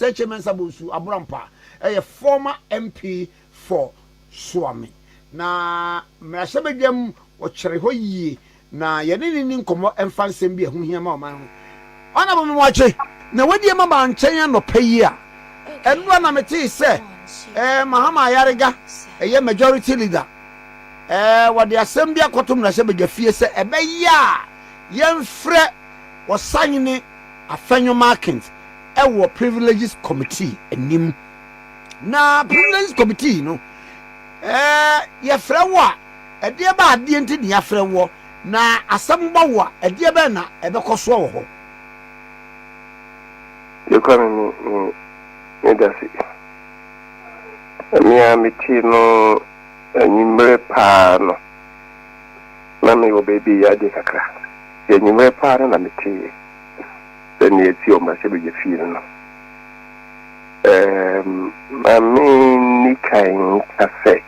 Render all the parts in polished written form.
Osei Kyei Mensah Bonsu Aborampah yɛ former MP for Suame. Na mmarahyɛbadwam wɔkyɛre hɔ yie na yɛne no nni nkɔmmɔ mfa nsɛm bi a ɛho hia ma ɔman ho. Honourable Memoakye, na wadie ma baa nkyɛn anɔpa yi a, ɛnora na metee sɛ eh, Mahama Ayariga, ɛyɛ majority leader, eh, wɔde asɛm bi akɔto mmarahyɛbadwa fie sɛ ɛbɛyɛ a yɛmfrɛ Ɔsahene Afenyo Markins wɔ Privileges Committee anim. Na Privileges Committee no, eh, yɛfrɛ wo a, ɛdeɛ bɛ adeɛ nti ne yɛafrɛ woɔ, na asɛm ba wo a, ɛdeɛ bɛn na ɛbɛkɔ soɔ wɔ hɔ? Deɛ Kwame me me me dase. Me a metee no anwummerɛ paa no na mewɔ baabi reyɛ adeɛ kakra. Nti anwummerɛ paa no na metee sɛ nea asi wɔ mmarahyɛbadwa fie no no. Ɛɛm, ma menni kan nka sɛ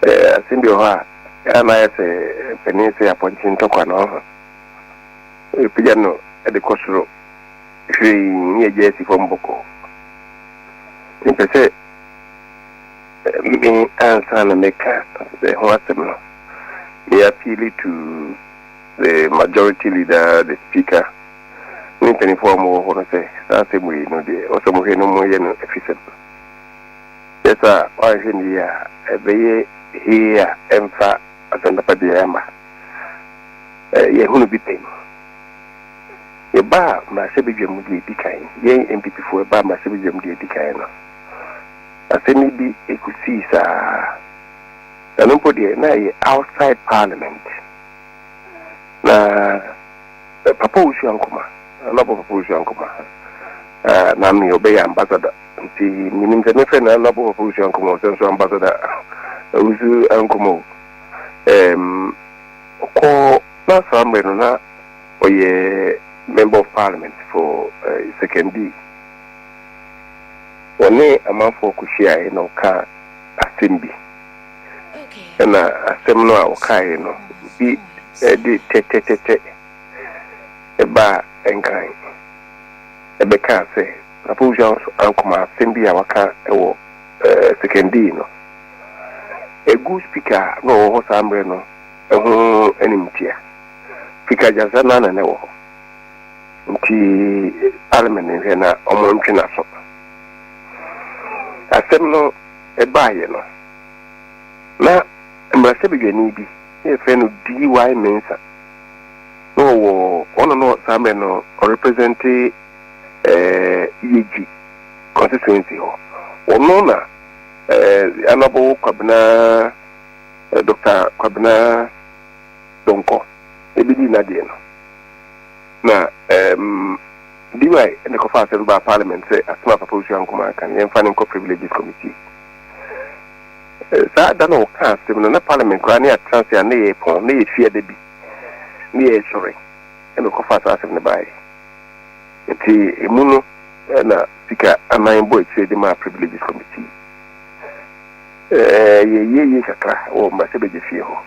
ɛɛ asɛm bi wɔ hɔ a ɛyɛ a na ayɛ sɛ panin sɛ apɔnkye ntɔkwa no ho. Yɛpagya no de kɔ soro hwiree ne yɛgya asi fam bɔkɔɔ. Mepɛ sɛ me ansa na mɛka ho asɛm no, me appeal to the majority leader, the speaker, ne mpanimfoɔ a wɔwɔ hɔ no sɛ saa asɛm wei no deɛ ɔsɛ wɔhwɛ no wɔyɛ no afisɛm. Yɛ saa a wɔanhwɛ no yie a ɛbɛyɛ hee a ɛmfa asɛm papa biara mma. Yɛhunu bi pɛn. Yɛbaa mmarahyɛbadwam deɛ ɛdi kan, yɛn NPP foɔ yɛbaa mmarahyɛbadwam deɛ ɛdi kan no, asɛm yi bi kɔsii saa. Na no mpo deɛ na ɛyɛ outside parliament. Na Papa Owusu Ankomah, Honourable Papa Owusu Ankomah, na me ɔbɛyɛ ambassador. Nti menim sɛ mefrɛ no Honourable Papa Owusu Ankomah o, sɛ nso Ambassador Owusu Ankomah o. Ɔkɔ na saa mmerɛ no na ɔyɛ member of parliament for Sekondi. Ɔne amanfoɔ kɔhyiaeɛ na ɔkaa asɛm bi. Ɛna asɛm no a ɔkaeɛ no bi de tɛtɛtɛtɛ baa Nkran bɛkaa sɛ Papa Owusu Ankomah asɛm bi a waka wɔ Sekondi no, ɛgu speaker a na ɔwɔ hɔ saa mmerɛ no ho animtia. Speaker Gyasa no ara na na ɛwɔ hɔ. Nti parliament nhwɛ na wɔntwe n'aso. Asɛm no baeɛ no, na mmarahyɛbadwani bi na yɛfrɛ no D.Y. Mensah na ɔwɔ ɔno no saa mmerɛ no ɔrepresente eh, Yeji constituency hɔ. Ɔno na eh, Honourable Kwabena eh, Dr. Kwabena Donkor ɛbɛdii n'adeɛ no. Na um, DY na ɛkɔfaa asɛm no baa Parliament sɛ asɛm a Papa Owusu Ankomah aka no, yɛmfa no nkɔ Privileges Committee. Saa da na wɔkaa asɛm no, na Parliament koraa ne atena ase a na yɛrepɔn, na yɛ fiada bi, na yɛresɔre, ɛna ɔkɔfaa saa asɛm no baeɛ. Nti emu no na Speaker anan bɔ akyire de maa Privileges Committee. Yɛyɛ yie kakra wɔ mmarahyɛbadwa fie hɔ,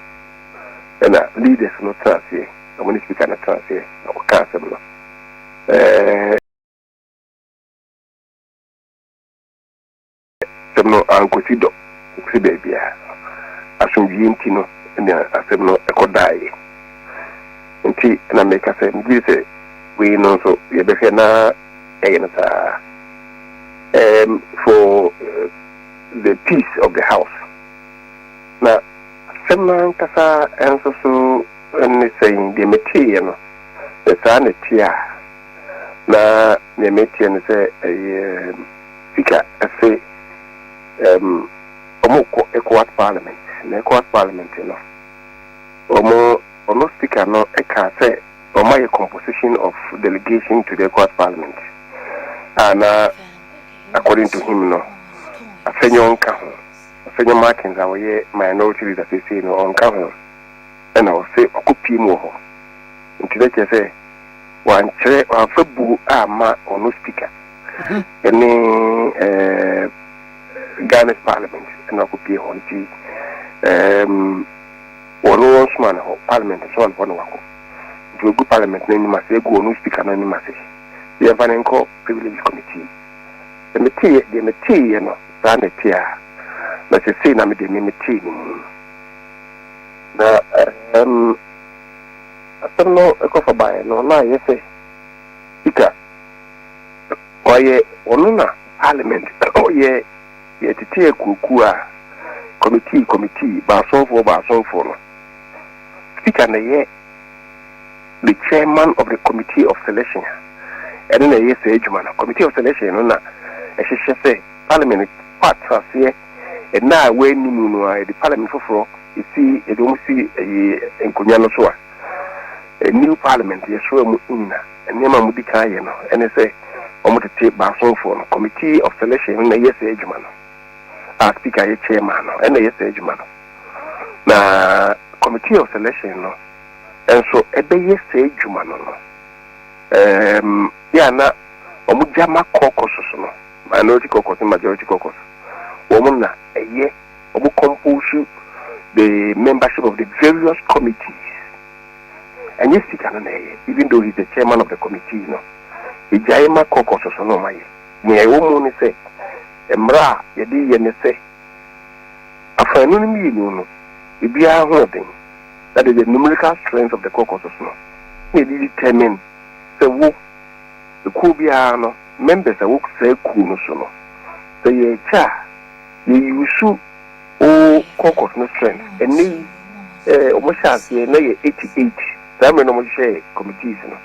ɛna leaders no tena aseɛ, na wɔne Speaker no tena aseɛ na wɔka asɛm no. Asɛm no ankɔsi dɔ, ankɔsi baabiara. Asomdwoeɛ nti no na asɛm no kɔdaeɛ. Nti na meka sɛ, megye di sɛ wei no nso yɛbɛhwɛ na yɛayɛ no saa. Um, for the peace of the house. Na asɛm no ankasa nso so ne sɛn, deɛ meteeɛ no, sɛ saa na ɛteɛ a, na nea meteɛ ne sɛ ɛyɛ sika ɛse um, wɔn kɔ ECOWAS parliament, na ECOWAS parliament no wɔn ɔno speaker no ɛka sɛ wɔn ayɛ composition of delegation to the ECOWAS parliament a na according to him no Afenyo nka ho, Afenyo Markins a ɔyɛ minority leader seesei no ɔnka ho, ɛna ɔse ɔkɔ pie mu wɔ hɔ. Nti na kyerɛ sɛ wankyerɛ wamfa buo amma ɔno speaker ɛne ɛɛ Ghana's parliament ɛna ɔkɔpie hɔ nti ɛɛm wɔn wɔn soma no hɔ parliament soma no hɔ na wakɔ nti wɔgu parliament no anim ase egu ɔno speaker no anim ase yɛmfa no nkɔ privilege committee. Sɛ meteeɛ, deɛ meteeɛ no, saa na ɛteɛ a, na sesei na me deɛ me metee no mu. Na ɛɛm, asɛm no kɔfa baeɛ no, na ayɛ sɛ Speaker, ɔyɛ ɔno na Parliament ɔyɛ yɛtete akuokuo a, committee committee, baasonfoɔ baasonfoɔ no, Speaker na ɛyɛ the chairman of the committee of selection a ɛno na ɛyɛ saa adwuma no. Committee of selection no na ɛhyehyɛ sɛ parliament kɔ atenaseɛ ɛnna a ɛwɔ anim no a yɛde parliament foforɔ ɛsi yɛde wɔn si ɛyi nkonnwa no so a new parliament yɛsoro mu nyina nneɛma a wɔdi kan yɛ no ɛne sɛ wɔn tete baasonfoɔ no. Committee of selection no na ɛyɛ saa adwuma no a Speaker yɛ chairman no ɛna ɛyɛ saa adwuma no. Na committee of selection no nso ɛbɛyɛ saa adwuma no yɛ a na wɔn gya ma caucus so no, minority caucus ne majority caucus, wɔn na ɛyɛ wɔn compose the membership of the various committees. Ɛnyɛ Speaker no na ɛyɛ, even though he is the chairman of the committee no, egyae ma caucus so na wɔn ayɛ. Nea ɛwɔ mu ne sɛ mmerɛ a yɛde yɛ ne sɛ afaanu no mmienu no ebiara ho ɔden, that is the numerical strength of the caucuses no na yɛde determine sɛ wo ekuo biara no members a wɔ saa kuo no so no, sɛ yɛrekyɛ a, yɛuse o caucus no strength. Ɛnɛ yi wɔn hyɛ aseɛ na yɛ 88. Saa mmerɛ na wɔn hyehyɛ committees no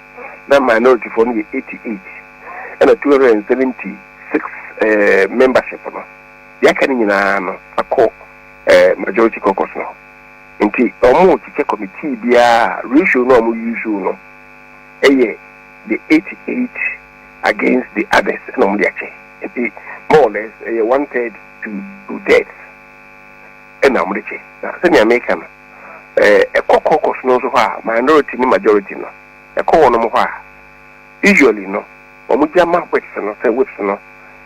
na minority foɔ no yɛ 88 ɛna 276 membership no yɛaka no nyinaa no akɔ majority caucus no. Nti wɔn kyekyɛ committee biara, ratio no a wɔn use no ɛyɛ the 88 against the others ɛna wɔn de akyɛ. Nti more or less ɛyɛ one third to two thirds ɛna wɔn de kyɛ. Na sɛnea meka no, ɛkɔ caucus no nso hɔ a, minority ne majority no ɛkɔ wɔn hɔ a, usually no wɔn gya ma whips no sɛ whips no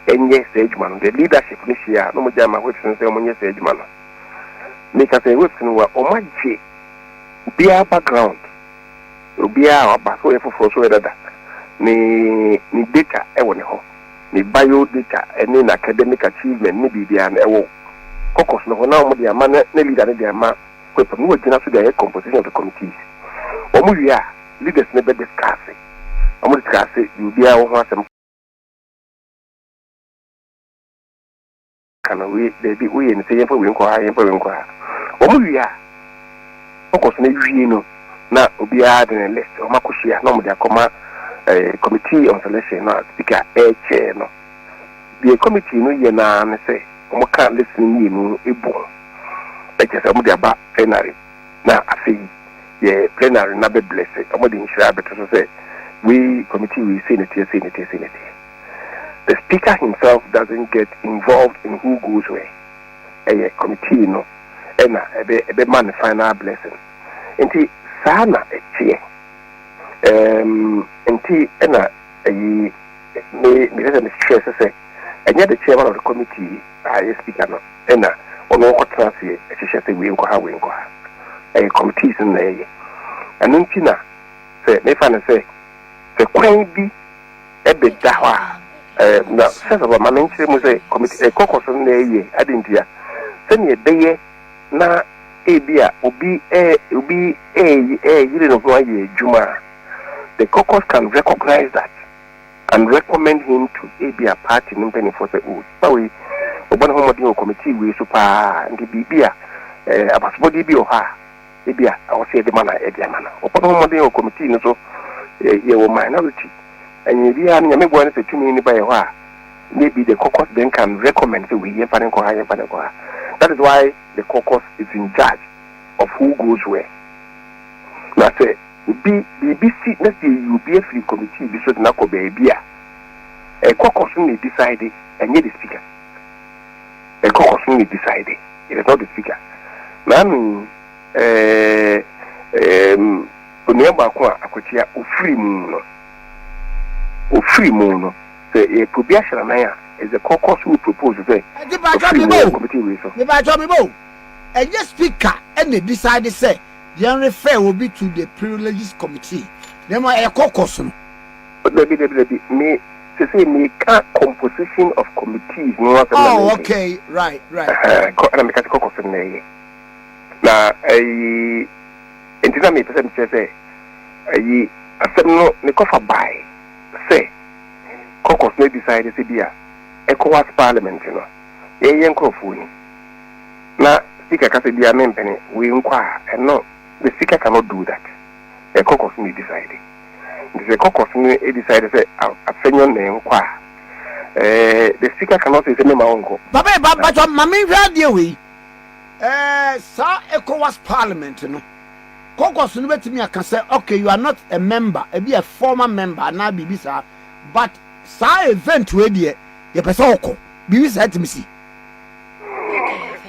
ɛnyɛ saa adwuma no. The leadership no hyia a na wɔn gya ma whips no sɛ wɔn nyɛ saa adwuma no. Meka sɛ whips no wa wɔn agye obiara background, obiara a waba so ɔyɛ foforɔ so ɔyɛ dada, ne data ɛwɔ ne hɔ, ne bio data ɛne ne academic achievement ne biribiara no ɛwɔ caucus no hɔ na wɔn de ama ne leader no de ama whip no wɔgyina so de ayɛ composition of the committees. Wɔn wie a, leaders no bɛ discuss, wɔn discuss deɛ obiara wɔ ho asɛm ka no, wei baabi woyɛ no sɛ yɛmfa wei nkɔ ha, yɛmfa wei nkɔ ha. Wɔn wie a, caucus no wie no na obiara de ne list wɔn akɔhyia na wɔn de akɔma committee on selection no a Speaker ɛɛkyɛɛ no. Deɛ committee no yɛ naa ne sɛ wɔn ka list no mmienu ebu ho ɛkyɛ sɛ wɔn de aba plenary na afei yɛ plenary na bɛ bless, wɔn de nhyira abɛto so sɛ wei committee wei sei ne teɛ, sei ne teɛ, sei ne teɛ. The Speaker himself doesn't get involved in who goes where. Ɛyɛ committee no ɛna ɛbɛ ma ne final blessing. Nti saa na ɛteɛ. Nti ɛna ɛyi me sɛ me stress sɛ ɛnyɛ the chairman of the committee a ɛyɛ Speaker no ɛna ɔno ɔkɔtena aseɛ ɛhyehyɛ sɛ wei nkɔ ha, wei nkɔ ha. Ɛyɛ committees no na ɛyɛ ɛno. Nti na sɛ mefa no sɛ kwan bi ɛbɛda hɔ a na first of all ma menkyerɛ mu sɛ committee caucus no na ɛyɛ ade. Nti a sɛnea ɛbɛyɛ na ebi a obi ɛɛ ɛɛyere ne ho ayɛ adwuma a, the caucus can recognize that and recommend him to ebi a party no mpanimfoɔ sɛ, o, nipa wei ɔbɔ ne ho mmɔden wɔ committee wei so paa, nti biribi a abasobɔdeɛ bi wɔ hɔ a ebi a ɛwɔ sɛ yɛde ma no a, yɛde ama no. Ɔbɔ ne ho mmɔden wɔ committee no so, yɛwɔ minority ɛnyɛ biara no, Nyame boa no sɛ tumi no ba yɛ hɔ a, maybe the caucus then can recommend sɛ wei yɛmfa ne nkɔ ha, yɛmfa ne nkɔ ha. That is why the caucus is in charge of who goes where. Na sɛ obi biribi si na sɛ yɛyi obi afiri committee bi so de no akɔ baabi a, caucus no na decide, ɛnyɛ the Speaker. Caucus no na decide, it is not the Speaker. Na ano yi onua baako a akwatia ofiri mu no sɛ yɛpɛ obi ahyɛ n'anan a, is the caucus who propose sɛ Ɛti patro ofiri mi mu wɔ bo committee wei so. Mi patro mi bo, ɛnyɛ Speaker ɛna decide sɛ yɛn refer obi to the Privileges Committee na ɛma ɛyɛ caucus no. Dabi, dabi, dabi, me Sese meka composition of committees no asɛm na Oh, meka. okay, right. Ɛhɛn, ɛna meka sɛ caucus no na ɛyɛ. Na ɛyi nti na mepɛ sɛ mekyerɛ sɛ ɛyi asɛm no ne kɔfa bae sɛ caucus no decide sɛ bi a ECOWAS Parliament no yɛyɛ nkurɔfoɔ ni na Speaker ka sɛ bi a mempene wei nkɔ a, ɛno the Speaker cannot do that. Ɛ caucus no decide. Nti sɛ caucus no decide sɛ Afenyo na nkɔ a, the Speaker cannot say sɛ mema wo nkɔ. Papa yi, batɔ ma menhwɛ adeɛ wei. Saa ECOWAS Parliament no, caucus no bɛtumi aka sɛ, okay, you are not a member, ebi a former member anaa biribi saa, but saa event wei deɛ, yɛpɛ sɛ ɔkɔ. Biribi saa tumi si?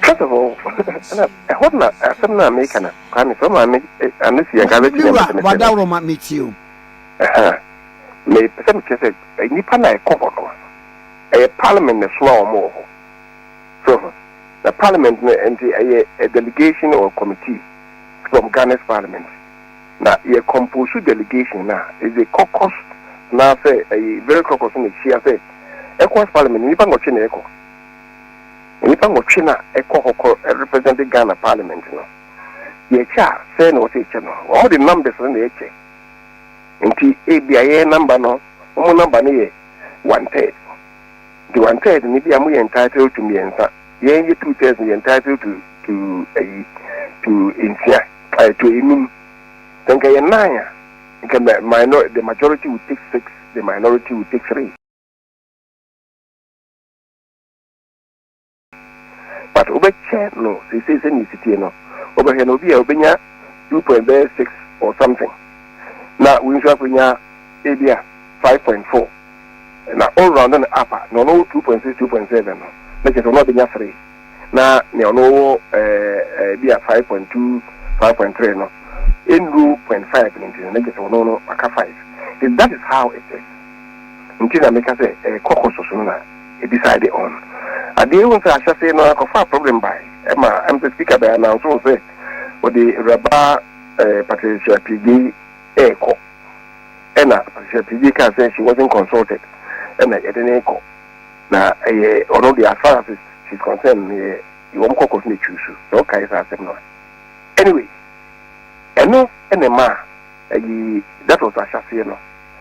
First of all, ɛna ɛhɔ na asɛm no a meka na Kwame sɛ ɔma me ano si anka Me bɛtumi wura, amepɛ sɛ mesɛ no. Wadaworo ma metie o. Ɛha mepɛ sɛ mekyerɛ sɛ nnipa no a ɛkɔ hɔ no, ɛyɛ parliament na ɛsoma wɔn wɔ hɔ so ho, na parliament no nti ɛyɛ a delegation or committee from Ghana's parliament na yɛ compose delegation na is a caucus anaasɛ ɛyɛ very caucus na ɛhyia sɛ ECOWAS Parliament nnipa 8 na ɛkɔ, nnipa 8 na ɛkɔ hɔ kɔ represent Ghana parliament no. Yɛkyɛ a, sɛ na wɔsɛ ɛkyɛ no, wɔn de numbers no na ɛkyɛ. Nti ebi a yɛyɛ number no, wɔn number no yɛ one third, nti one third no bi a mo yɛ entitled to mmiɛnsa, yɛn yɛ two thirds no yɛ entitled to ɛyi to nsia, to enum. Sɛ nka yɛ nine a, nka minor the majority will take six, the minority will take three. But wobɛkyɛ no seesei sɛ ne sitie no, wobɛhwɛ no, obi a obɛnya two point bɛyɛ six or something, na wei nso akɔnya ebi a 5.4, na all round no up a, na ɔno wɔ 2.6, 2.7 no, na kyerɛ sɛ ɔno abɛnya three, na nea ɔno wɔ ɛɛ bi a 5.2, 5.3 no nnuru 0.5 no, nti no na kyerɛ sɛ ɔno no aka five. That is how it is. Nti na meka sɛ caucus so no na decide on adeɛ ehu sɛ ahyɛse no akɔfa problem by ɛma sɛ Speaker bɛ announce sɛ ɔde Awuraba Patricia Appiagyei ɛɛkɔ, ɛna Patricia Appiagyei kaa sɛ she wasn't consulted, ɛna yɛde ne kɔ na ɛyɛ ɔno deɛ, as far as she's concerned no, yɛ wɔn caucus no choose sɛ ɔkae saa asɛm no a. Anyway, ɛno ɛna ɛma ɛyi, that was ahyɛseɛ no.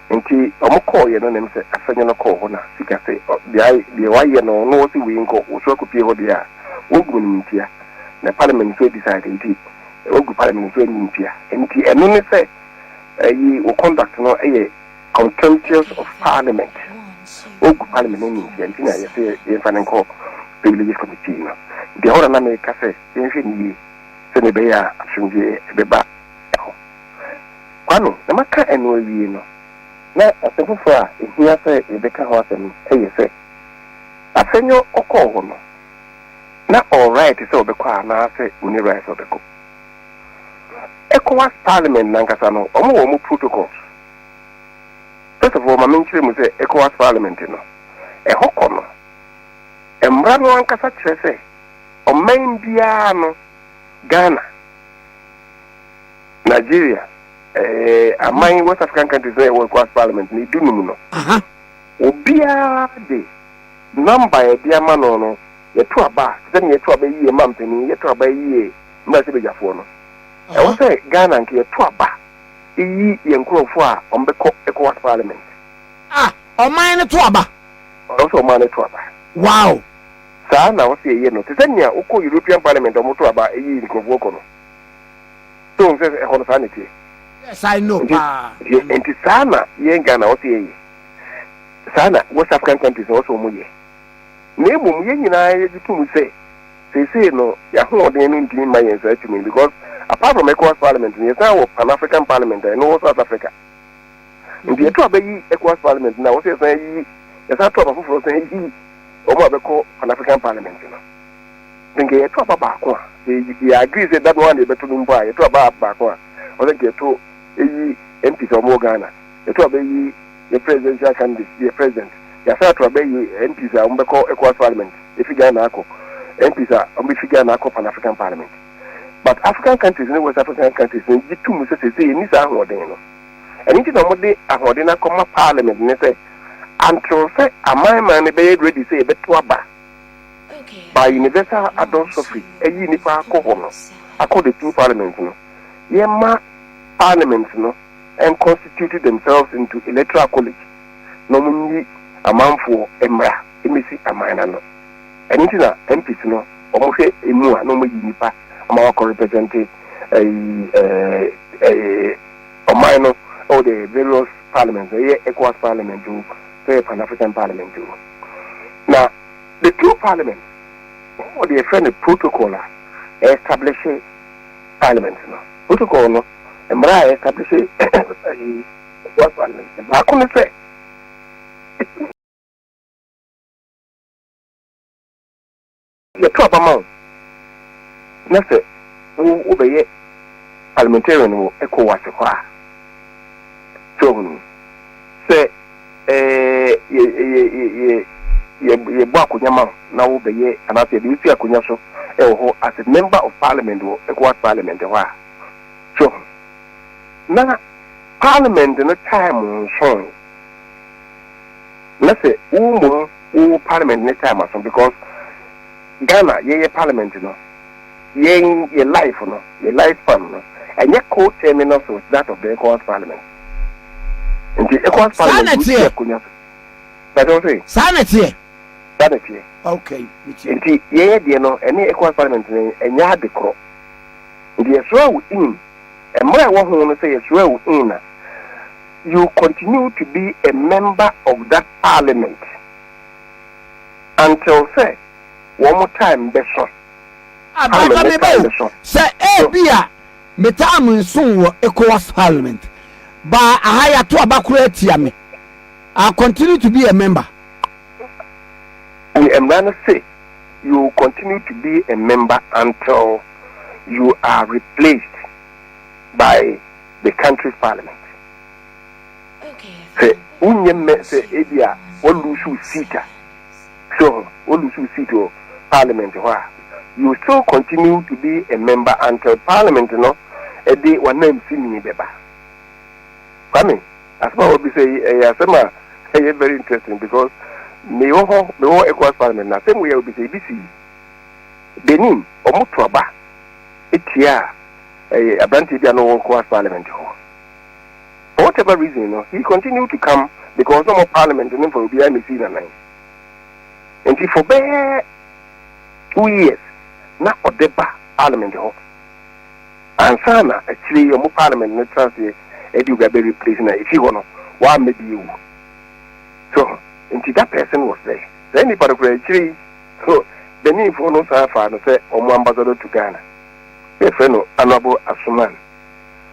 Nti ɔmo kɔɔyɛ no nem sɛ Afenyo no kɔɔ hɔ na Speaker sɛ deɛ wayɛ no ɔno ɔsi wei nkɔ wɔso akɔpie hɔ deɛ a wɔgu no ntia na parliament nso decide, nti wɔgu parliament nso anim ntia. Nti ɛno ne sɛ ɛyi wɔ conduct no ɛyɛ contemptuous of parliament, wɔgu parliament anim ntia, nti na yɛsɛ yɛmfa no nkɔ Privileges Committee no. Nti ɛhɔ na na meka sɛ yɛnhwɛ ne yie sɛdeɛ ɛbɛyɛ a asomdwoeɛ ɛbɛba ɛhɔ. Kwame, na maka ɛno awie no, na asɛm foforɔ a ɛhia sɛ yɛbɛka ho asɛm ɛyɛ sɛ Afenyo ɔkɔɔ hɔ no, na ɔwɔ right sɛ ɔbɛkɔ anaasɛ ɔni right sɛ ɔbɛkɔ ECOWAS Parliament nankasa no? Ɔmo wɔ ɔmo protocols. First of all, ma menkyerɛ mu sɛ ECOWAS Parliament no ɛhɔ kɔ no, mmara no ankasa kyerɛ sɛ ɔman biara no, Ghana, Nigeria, aman West African countries na ɛwɔ ECOWAS Parliament no 15 no, obiara de number a yɛde ama no, yɛto aba a, te sɛ nea yɛto aba yie ma mpanin, yɛto aba yie mmarahyɛbadwafoɔ no, ɛwɔ sɛ Ghana nka yɛto aba yi yɛn nkurɔfoɔ a wɔbɛkɔ ECOWAS Parliament. Ah, ɔman no to aba? Ɔwɔ sɛ ɔman no to aba. Saa na wɔsɛ yɛyɛ no, te sɛ nea wokɔ European Parliament a wɔto aba yi nkurɔfoɔ kɔ no so n sɛ ɛhɔ no saa na ɛteɛ. Yes, I know paa. Nti saa na yɛn Ghana wɔsɛ yɛyɛ, saa na West African countries na wɔsɛ wɔn yɛ. Na mmom yɛn nyinaa yɛgye tom sɛ seesei no yɛahoɔden no ntumi mma yɛn saa tumi no, because apart from ECOWAS Parliament no, yɛsan wɔ Pan African Parliament a ɛno wɔ South Africa. Nti yɛto aba yi ECOWAS Parliament no a, wɔsɛ yɛsan yi, yɛsan to aba foforɔ san yi wɔn a bɛkɔ Pan African Parliament no. Nti nka yɛto aba baako a, yɛ agree sɛ that one yɛbɛto no mpo a, yɛto aba baako a, wɔsɛ nka yɛto eyi MPs a wɔwɔ Ghana, yɛto aba yi yɛ presidential candidate, yɛ president, yɛasan ato aba yi MPs a wɔbɛkɔ ECOWAS Parliament efi Ghana akɔ, MPs a wɔbɛfi Ghana akɔ Pan African Parliament. But African countries ne West African countries no gye tom sɛ sɛsɛ yɛnni saa ahoɔden no. Ɛno nti na wɔde ahoɔden no akɔma parliament ne sɛ Until sɛ amanman no bɛyɛ ready sɛ yɛbɛto aba by universal adult suffrage ayi nnipa akɔ hɔ no, akɔ the two parliaments no, yɛmma parliaments no nconstitute themselves into electoral college na wɔnyi amanfoɔ mmra mmɛsi aman no ano. Ɛno nti na MPs no wɔhwɛ emu a na wɔayi nnipa ama wɔakɔ represent ɛyi ɛɛ ɛɛ ɔman no ɛwɔ the various parliaments, ɛyɛ ECOWAS parliament o, sɛ ɛyɛ Pan African parliament o. Na the two parliaments wɔn wɔ deɛ yɛfrɛ no protocol a establish parliament no. Protocol no, mmara a establish ɛyi ECOWAS parliament no, baako ne sɛ yɛto aba ma wo na sɛ wo wobɛyɛ parliamentarian wɔ ECOWAS hɔ a, sɛ ɔhunu sɛ ɛɛ yɛ yɛ yɛ yɛ yɛbɔ akonnwa ma wo na wobɛyɛ anaasɛ yɛde wosi akonnwa so ɛwɔ hɔ as a member of parliament wɔ ECOWAS parliament hɔ a, so na parliament no time nso na sɛ wo mmom wo parliament ne time aso, because Ghana yɛyɛ parliament no, yɛn yɛ life no, yɛ life span no ɛnyɛ co-terminus with that of the ECOWAS parliament. Nti ECOWAS Saa na parliament wosi ɛteɛ. akonnwa so bàtɛ wɔ sɛ Saa na ɛteɛ. Saa na ɛteɛ. Okay, metie. Nti yɛyɛ deɛ no ɛne ECOWAS parliament no ɛnyɛ ade korɔ. Nti yɛsrɛ wo in mmerɛ a ɛwɔ ho no sɛ yɛsrɛ wo in a, you continue to be a member of that parliament until sɛ wɔn time bɛso. Abaka Parliament me time ba o bɛso. Sɛ ebi a me time nso wɔ ECOWAS parliament ba aha, yɛato aba koro atia me, I continue to be a member? The mmara no say you continue to be a member until you are replaced by the country's parliament. Sɛ wonyɛ mmɛ sɛ ebi a wɔlose wo seat a, so wɔlose wo seat wɔ parliament hɔ a, you still continue to be a member until parliament no ɛde wanam si ni bɛba. Kwame, asɛm a wɔbisa yi ɛyɛ asɛm a ɛyɛ very interesting, because mewɔ hɔ, mewɔ ECOWAS parliament na asɛm wei a wɔbisa yi bi si Benin. Ɔmo to aba etia a ɛyɛ aberanteɛ bi a na ɔwɔ ECOWAS parliament hɔ. For whatever reason no, he continued to come because na ɔmo parliament no mfa obiara mesi nanan. Nti for bɛyɛ 2 years na ɔde ba parliament hɔ ansa na akyire yi ɔmo parliament no tena aseɛ ɛde obi abɛ replace na efi hɔ no wamma bi ewu. So nti that person was there. Saa nipa no kora akyire yi so Beninfoɔ no san fa no sɛ ɔmo ambassador to Ghana. Yɛfrɛ no Honourable Asuman.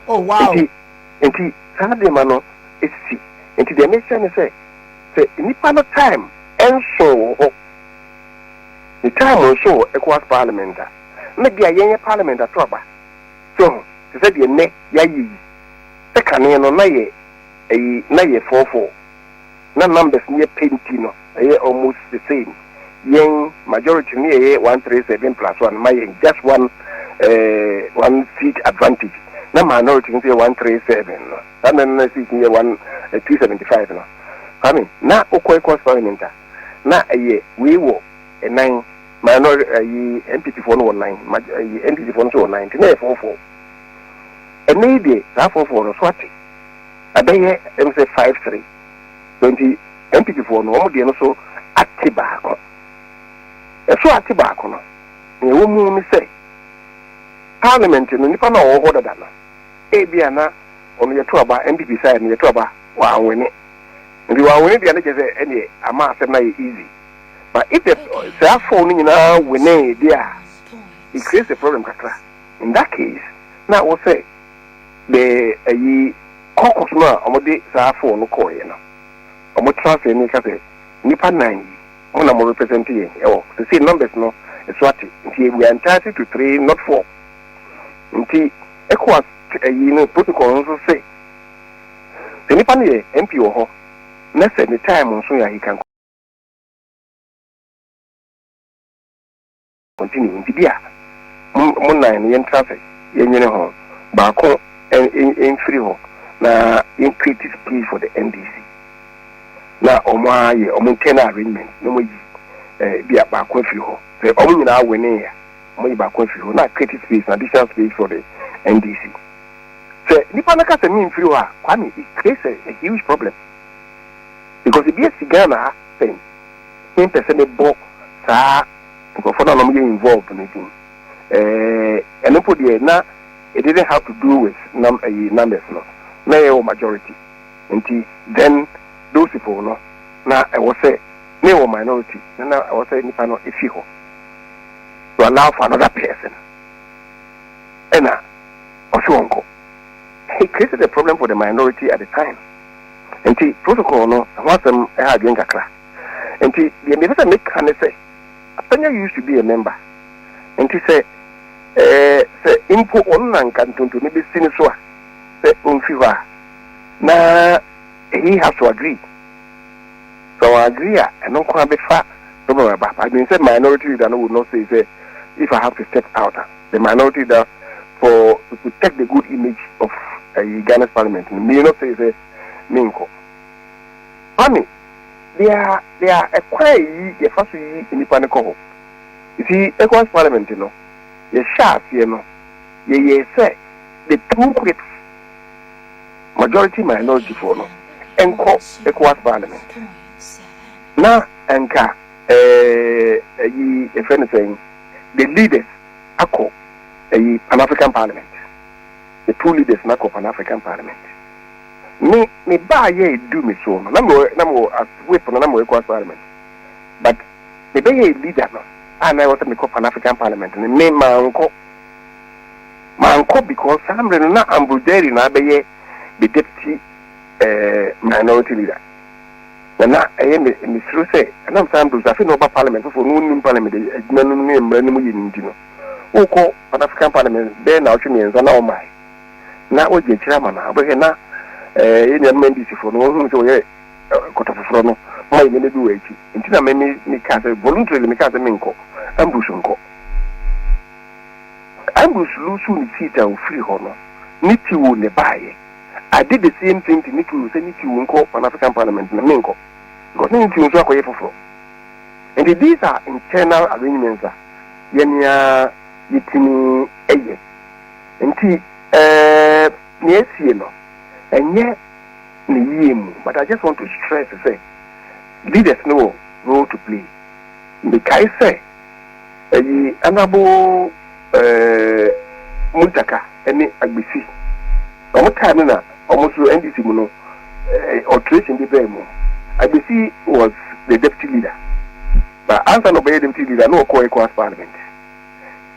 Nti saa nneɛma no esisi. Nti deɛ mehyɛ ne sɛ sɛ nipa no time ɛnso wɔ hɔ, ne time nso wɔ ECOWAS parliament a, na bi a yɛnyɛ parliament ato aba so te sɛ deɛ nnɛ yɛayɛ yi, sɛ kane no na yɛ ɛyi na yɛ 4-4 na numbers no yɛ pɛ, nti no ɛyɛ almost the same. Yɛn majority no yɛyɛ 137 plus one ma yɛn just one seat advantage, na minority no nso yɛ 137 no, saa na na seat no yɛ 1 275 no. Kwame, na wokɔ ECOWAS parliament a, na ɛyɛ wei wɔ ɛnan, minority ɛyi NPP foɔ no wɔ nan, ɛyi NDC foɔ no nso wɔ nan, nti na yɛ 4-4. Ɛnɛ yi deɛ saa 4-4 no so ate ɛbɛyɛ sɛ 5-3. So nti NPP foɔ no wɔn deɛ no so ate baako. Ɛso ate baako no, nea ɛwɔ mu ne sɛ parliament no nipa na ɔwɔ hɔ dada no, ebi a na ɔno yɛto aba, NPP side no yɛto aba wɔanwene. Nti wɔanwene deɛ no kyerɛ sɛ ɛneɛ ama asɛm no ayɛ easy. But if the saa four no nyinaa wene deɛ a, it creates a problem kakra. In that case na wɔ sɛ the ɛyi caucus no a wɔde saa four no kɔɔeɛ no, wɔn tena ase ne ka sɛ nipa nnan yi mo na mo represent yɛn ɛwɔ sisi numbers no ɛso ate, nti we are entitled to three, not four. Nti ECOWAS ɛyi no protocol no nso sɛ sɛ nipa no yɛ MP wɔ hɔ na sɛ ne time nso yɛ a, he can continue. Nti bi a mo nan no yɛntra sɛ yɛnwene ho baako ɛmfiri hɔ na yɛn create space for the NDC. Na wɔn ayɛ wɔn internal arrangement na wɔn ayi bi a baako afiri hɔ. Sɛ wɔn nyinaa win a, wɔn ayi baako afiri hɔ na create space, additional space for the NDC. Sɛ nipa no ka sɛ mi nfiri hɔ a, Kwame, it creates a huge problem because ebi esi Ghana ha sɛn mempɛ sɛ mebɔ saa nkurɔfoɔ no a wɔn yɛ involved no din. Ɛno mpo deɛ, na it didn't have to do with num ɛyi numbers no, na yɛ wɔ majority, nti then those people no na ɛwɔ sɛ na yɛ wɔ minority na ɛwɔ sɛ nipa no efi hɔ to allow for another person, ɛna ɔsi wɔn kɔ. It created a problem for the minority at the time. Nti protocol no ho asɛm ɛha adwene kakra. Nti deɛ mepɛ sɛ meka ne sɛ Afenyo used to be a member, nti sɛ mpo ɔno na nka ntontoni bɛsi no so a sɛ ɔmfi hɔ a, na he has to agree. Sɛ ɔn agree a, ɛno nko ara bɛfa problem aba. I mean sɛ minority leader no would not say sɛ if I have to step out a, the minority leader, for to protect the good image of Ghana's parliament no, may not say sɛ menkɔ. Kwame, there are ɛkwan a yi yɛfa so yi nipa no kɔ hɔ. You see, ECOWAS parliament no, yɛhyɛ aseɛ no, yɛyɛ sɛ the two whips, majority minority foɔ no, nkɔ ECOWAS parliament na nka ɛyi yɛfrɛ no sɛn, the leaders akɔ ɛyi Pan African Parliament, the two leaders na akɔ Pan African Parliament. Me baa yɛ edu me so no, na me wɔ as whip no, na me wɔ ECOWAS parliament, but me bɛyɛ leader no a, na ɛwɔ sɛ mekɔ Pan African Parliament no, me mankɔ because saa mmerɛ no na Ambrose Dery na abɛyɛ the deputy minority leader, na ɛyɛ me mesuro sɛ ɛnam saa Ambrose afei na ɔba parliament foforɔ no, ɔnnim parliament adwuma no ne mmara no mu yɛ ne, nti no wokɔ Pan African Parliament bɛyɛ naawɔtwe 3 na ɔmae na wagye akyire ama no a, wobɛhwɛ na yɛ nuanom NDC foɔ no wɔhunu sɛ wɔyɛ kɔtɔ foforɔ no ma yɛ nneɛma bi wɔ akyi. Nti na me mekaa sɛ voluntarily, mekaa sɛ menkɔ, Ambrose nkɔ. Ambrose lose ne seat a ofiri hɔ no, Nitiwul ne baayɛ. I did the same thing to Nitiwul sɛ Nitiwul nkɔ Pan African Parliament na menkɔ because ne Nitiwul nso akɔyɛ foforɔ. Nti these are internal arrangements a yɛnea yɛtumi ɛyɛ. Nti nea esie no ɛnyɛ ne yie mu, but I just want to stress sɛ leaders no wɔ role to play. Mekae sɛ ɛyi Honourable Muntaka ɛne Agbesi, wɔn time no na wɔn nso NDC mu no alteration bi bɛɛ mu. Agbesi was the deputy leader, but ansa na ɔbɛyɛ deputy leader na ɔkɔ ECOWAS parliament.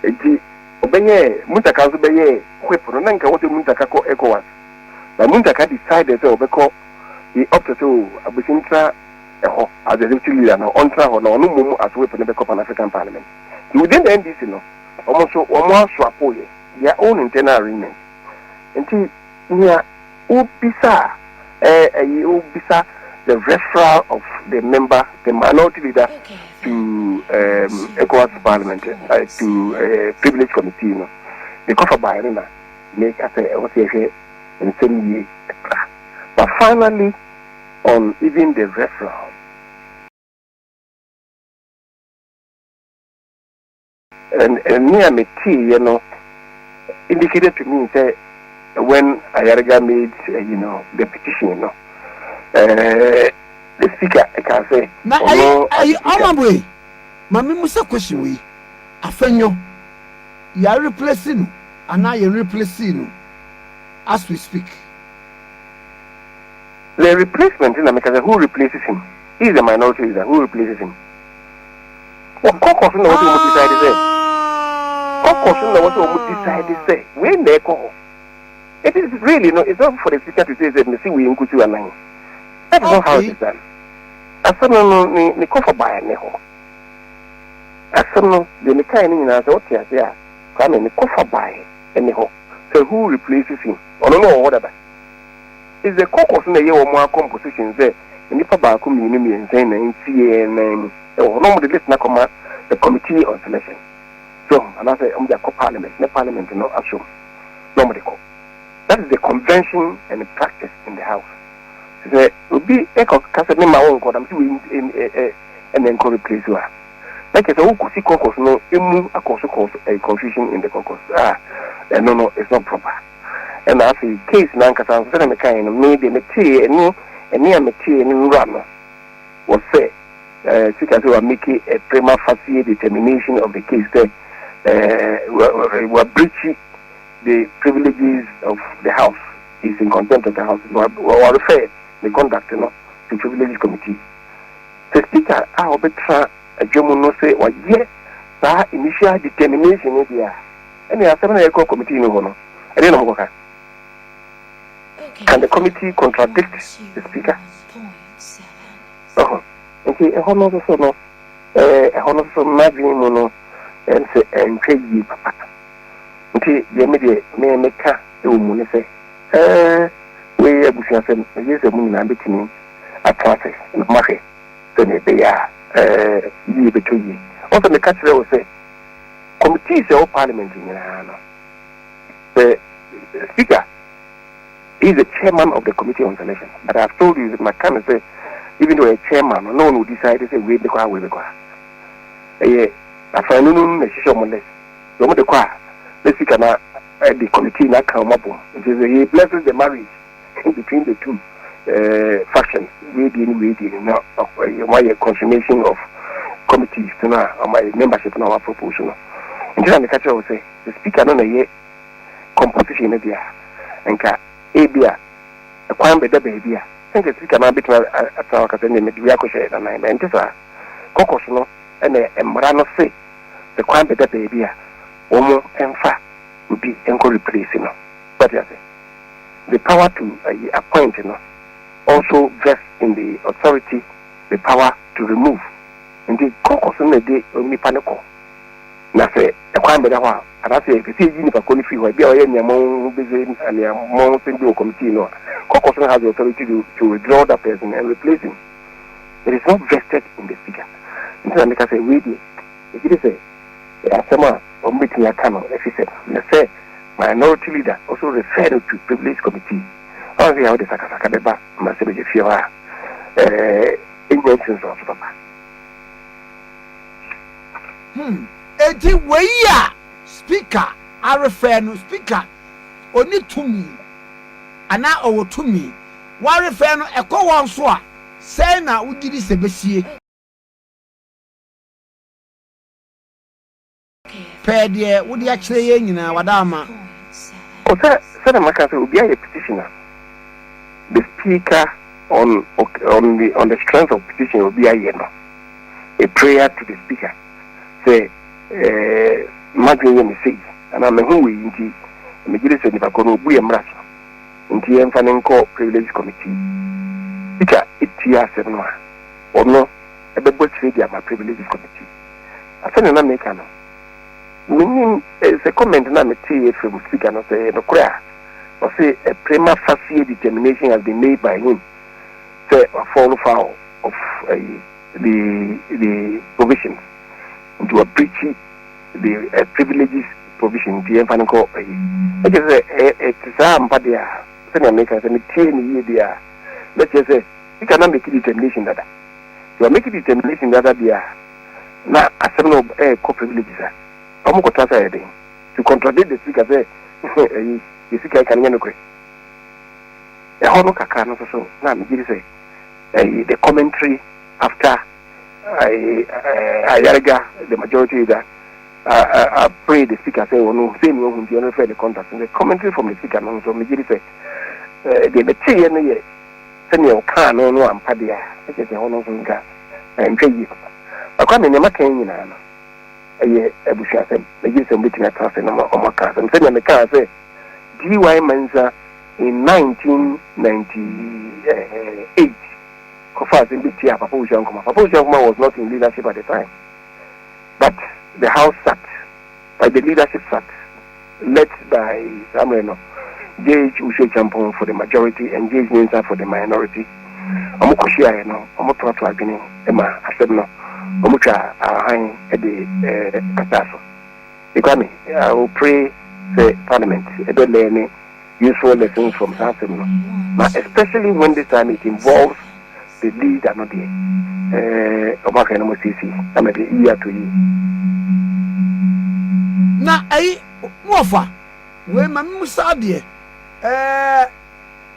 Nti ɔbɛyɛ Muntaka nso bɛyɛ whip no, na nka wɔsɛ Muntaka kɔ ECOWAS, but Muntaka decided sɛ ɔbɛkɔ. He opted sɛ o Agbesi ntena ɛhɔ as the deputy leader no, ɔntena hɔ na ɔno mmom as whip no bɛkɔ Pan African Parliament. Nti within the NDC no, wɔn nso wɔn asoapo yɛ their own internal arrangement. Nti nea obisa a ɛyi obisa the referral of the member, the minority leader, to ECOWAS parliament, to privilege committee no, ne kɔfa baeɛ no na meka sɛ ɛwɔ sɛ yɛhwɛ nsɛm yie kakra. But finally, on even the referral, and me a meteeɛ no indicated to me sɛ when Ayariga made the petition no, the speaker ɛka sɛ Na ɛyi ɛyi ɔmabo yi, maame musa question wei: Afenyo yɛ replace no anaa yɛ replace no as we speak? The replacement na meka sɛ who replaces him? He is the minority leader. Who replaces him? Caucus na wɔsɛ wɔn decide sɛ, caucus na wɔsɛ wɔn decide sɛ wei na ɛkɔ hɔ. It is really no, it's not for the speaker to say sɛ mesi wei nkusi anan. That is not how it is done. Asɛm no ne kɔfa baa ne hɔ. Asɛm no deɛ mekae no nyinaa sɛ wote ase a, Kwame, ne kɔfa baa ne hɔ sɛ who replaces him? Ɔno no ɔwɔ hɔ dada. Is the caucus na ɛyɛ wɔn a composition sɛ nnipa baako, mmienu, mmiɛnsa na nsi yɛn nan mu ɛwɔ hɔ na wɔn de list na kɔma the committee on selection so, anaasɛ wɔn de akɔ parliament ne parliament no asom na wɔn de kɔ. That is the convention and the practice in the house. Sɛ obi kɔ ka sɛ mema wo nkɔ na mese wei ɛna nkɔ replace wo a, na kyerɛ sɛ wokɔsi caucus no mu akɔ so cause confusion in the caucus a ɛno no is not proper. Ɛna afei case no ankasa nso sɛdeɛ mekaeɛ no, me deɛ metee ɛne ɛne a metee no nwura no wɔ sɛ Speaker sɛ wa make a prima facie determination of the case sɛ wa breach the privileges of the house, is in contempt of the house, wa wa refer ne conduct no to Privileges Committee. Sɛ Speaker a ɔbɛtra adwa mu no sɛ wayɛ saa initial determination no deɛ a, ɛne asɛm na yɛkɔ committee no hɔ no, ɛdeɛ na ɔmokɔka? Can the committee contradict the Speaker? Ɔhɔ nti ɛhɔ no nso so no, ɛhɔ no nso so m'adwene mu no sɛ ɛntwa yie papa. Nti deɛ me deɛ me meka wɔ mu ne sɛ wei yɛ abusuasɛm, megye sɛ mo nyinaa bɛtumi atena ase na moahwɛ sɛdeɛ ɛbɛyɛ a yie bɛtɔ yie. Wɔn sɛ meka kyerɛ wo sɛ committees a ɛwɔ parliament nyinaa no, sɛ Speaker he is the chairman of the Committee on Selection, but I have told you maka no sɛ even though ɔyɛ chairman no, na ɔno decide sɛ wei bɛkɔ ha, wei bɛkɔ ha. Ɛyɛ afanu no na ɛhyehyɛ wɔn list. Sɛ wɔn de kɔ a, na Speaker na ɛde committee na aka wɔn abom. Nti sɛ he blesses the marriage between the two factions, wei die ne wei die no, na wɔn ayɛ consummation of committees no a wɔn ayɛ membership na wɔn apropose no. Nti na meka kyerɛ wo sɛ the Speaker no na ɛyɛ composition no deɛ a, nka ebi a ɛkwan bɛda baabi a sɛ nka Speaker no abɛtumi atena hɔ akasa ne mede wei akɔhyɛ nanan bɛn nte saa. Caucus no ɛna mmara no se sɛ kwan bɛda baabi a wɔn mfa obi nkɔ replace no. But ase the power to appoint no also vests in the authority the power to remove. Nti caucus no na ɛde nipa no kɔ, na sɛ ɛkwan bɛda hɔ a anaasɛ yɛpɛ sɛ yɛyi nipa kɔ no firi hɔ, ebi a ɔyɛ nneɛma ho bɛsɛ nneɛma ho sɛm bi wɔ committee no a, caucus no has the authority to withdraw that person and replace him. It is not vested in the Speaker. Nti na meka sɛ wei deɛ ɛgye de sɛ asɛm a wɔn bɛtumi aka no ɛfi sɛ na sɛ minority leader also refer no to Privilege Committee, ɔn sɛ yɛwɔ de sakasaka bɛba mmarahyɛbadwa fie hɔ a ɛnya nsunsuanso papa. Eti wei a Speaker arefer no, Speaker oni tumi anaa ɔwɔ tumi warefer no ɛkɔ wɔn so a, sɛn na wogye di sɛ bɛsie? Pɛɛ deɛ wode akyerɛ yɛn nyinaa wada ama. O sɛ sɛdeɛ maka sɛ obi ayɛ petition a, the Speaker on the strength of petition obi ayɛ no, a prayer to the Speaker sɛ madwene yɛ me sei anaa meho wei nti megye di sɛ nipa korɔ no obu yɛ mmara so nti yɛmfa ne nkɔ Privilege Committee. Speaker etie asɛm no a, ɔno ɛbɛbɔ akyire de ama Privileges Committee. Asɛnea na meka no, menim sɛ comment na metee from Speaker no sɛ ɛyɛ nokorɛ a ɔse a prima facie determination has been made by him sɛ fall foul of the provisions nti wa breach the privileges provision nti yɛmfa no nkɔ ayi. Ɛkyerɛ sɛ ɛte saa mpa deɛ a, sɛnea meka sɛ metie ne yie deɛ a, na kyerɛ sɛ Speaker na make determination dada. Nti wa make determination dada deɛ a, na asɛm no ɛɛkɔ privileges a ɔmo kɔtena sɛ ɛyɛ den to contradict the Speaker sɛ ɛyi yɛ sika ɛka no nyɛ nokorɛ. Ɛhɔ no kakra no nso so na megye di sɛ ɛyi the commentary after Ayariga, the majority leader, pray the Speaker sɛ ɔno sɛ ni wahu nti ɔno refer the contact, the commentary from the Speaker no nso megye di sɛ deɛ meteeɛ no yɛ sɛnea ɔkaa no no ampa deɛ a, ɛkyɛ sɛ ɛhɔ no nso nka ntwa yie papa. Akwa me nneɛma kan nyinaa no ɛyɛ abusuasɛm. Megye sɛ wɔbɛtumi atena ase na ɔmo aka asɛm sɛnea mekaa sɛ D.Y. Mensah in 1998 kɔfa asɛm bi tia Papa Owusu Ankomah. Papa Owusu Ankomah was not in leadership at the time, but the house sat, the leadership sat, led by Samuel no, J.H. Owusu Acheampong for the majority and J.H. Mensah for the minority. Ɔmo kɔhyiaeɛ no, ɔmo toatoa adwene ma asɛm no ɔmo twa ahan de kasa so. Kwame, I will pray sɛ parliament ɛbɛ learn. useful lessons from saa asɛm no na especially when this time it involves the leader no deɛ ɛɛ ɔmo ahwɛ no mo siesie na mɛ de iyi ato yi. Na ɛyi mo ɔfa wei ma mi mu saa deɛ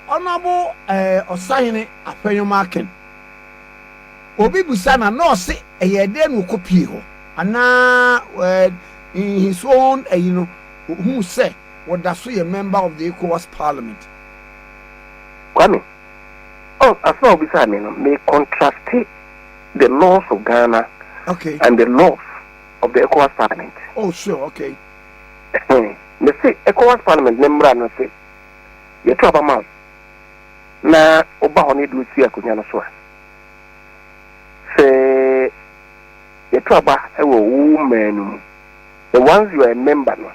Honourable Ɔsahene Afenyo-Markin, obi busa na na ɔse ɛyɛ dɛn na ɔkɔ pie hɔ anaa in his own ɛyi no ohun sɛ wɔda so yɛ member of the ECOWAS Parliament. Kwame, oh, asɛm a obisa mi no, me contrast the laws of Ghana and the laws of the ECOWAS Parliament. Oh sure, okay. Me se ECOWAS Parliament ne mmara no se yɛto aba ma wo na woba hɔ no yɛde wosi akonnwa no so a, sɛ yɛto aba wɔ wo man no mu, the once you are a member no,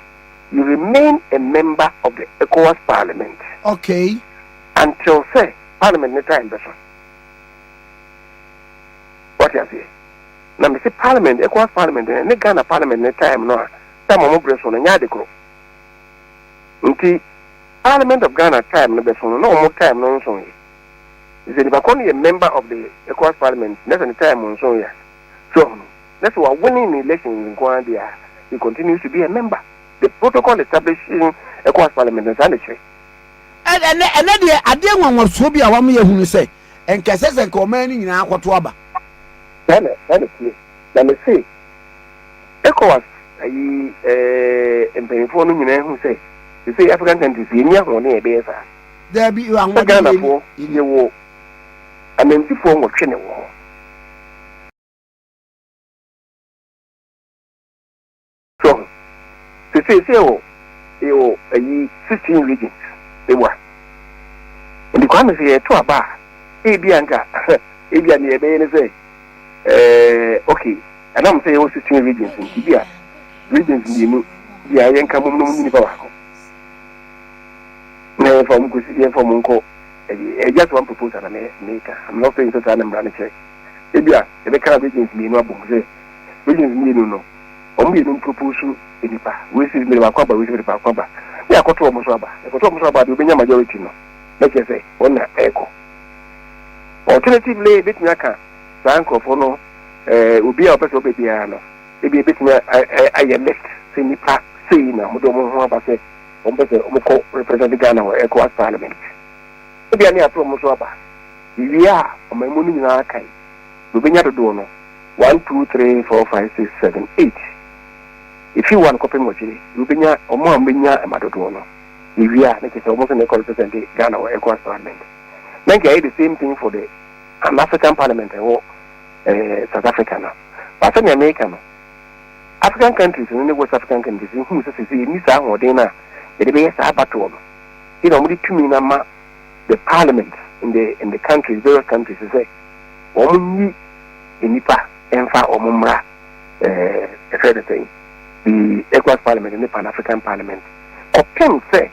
you remain a member of the ECOWAS Parliament until sɛ parliament ne time bɛso. Wɔte aseɛ? Na me se parliament, ECOWAS Parliament ne Ghana parliament ne time no a time a ɔmo brɛ so no nyɛ ade koro. Nti Parliament of Ghana time no bɛso no na ɔmo time no nso yɛ sɛ nipa kɔ no yɛ member of the ECOWAS Parliament na sɛ ne time nso yɛ so ɔno na sɛ wa winning in elections nko ara deɛ a, he continues to be a member. The protocol establishing ECOWAS Parliament nsa na kyerɛ. Ɛnɛ deɛ, adeɛ nwanwasoɔ bi a wɔn yɛ hunu sɛ nkɛsɛ sɛ nka ɔman no nyinaa akɔto aba. Saa na tie na me se ECOWAS ayi mpanyinfoɔ no nyinaa hu sɛ sɛ African countries yɛni ahoɔden a yɛbɛyɛ saa. Daabi. Sɛ ahoɔden. Ghanafoɔ yɛwɔ anansifoɔ 8 ne wɔ hɔ so sese sɛ yɛwɔ ayi 16 regions ewa. Nti Kwame, sɛ yɛto aba a, ebi anka ebi a nea yɛbɛyɛ ne sɛ okay, ɛnam sɛ yɛwɔ 16 regions nti bi a regions mmienu bi a yɛnka mom no mu nipa baako na yɛmfa wɔn kɔsi, yɛmfa wɔn nkɔ ɛyi. Just one proposal na me meka. I'm not saying sɛ saa na mmara no kyerɛ. Ebi a yɛbɛka regions mmienu abom sɛ regions mmienu no, wɔn mmienu propose nipa wei si mmiri baako aba, wei si mmiri baako aba, ne akɔto wɔn so aba. Ɛkɔto wɔn so aba deɛ, obɛnya majority no na kyerɛ sɛ wɔn na ɛrekɔ. Alternatively, ebetumi aka saa nkurɔfoɔ no obi a ɔpɛ sɛ ɔbɛ biara no, ebi ebetumi ayɛ list sɛ nipa sei na wɔde wɔn ho aba sɛ wɔn pɛ sɛ wɔn kɔ represent Ghana wɔ ECOWAS Parliament. Ebi a ne ato wɔn so aba ewie a, ɔman mu no nyinaa kan na obɛnya dodoɔ no one, two, three, four, five, six, seven, eight, efi one kɔpem 8, na obɛnya wɔn a wɔbɛnya ɛma dodoɔ no ewie a, ne kyerɛ sɛ wɔn nso na ɛkɔ represent Ghana wɔ ECOWAS Parliament. Na nka ɛyɛ the same thing for the an African Parliament ɛwɔ South Africa no. Baasa nea meka no, African countries no ne West African countries hu sɛ sɛ yɛnni saa ahoɔden no a yɛde bɛyɛ saa abatoɔ no nti na wɔde tumi no ama the parliament in the countries, various countries, sɛ wɔn nyi nnipa mfa wɔn mmra ɛfɛ de sɛn the ECOWAS Parliament ne Pan African Parliament kɔpem sɛ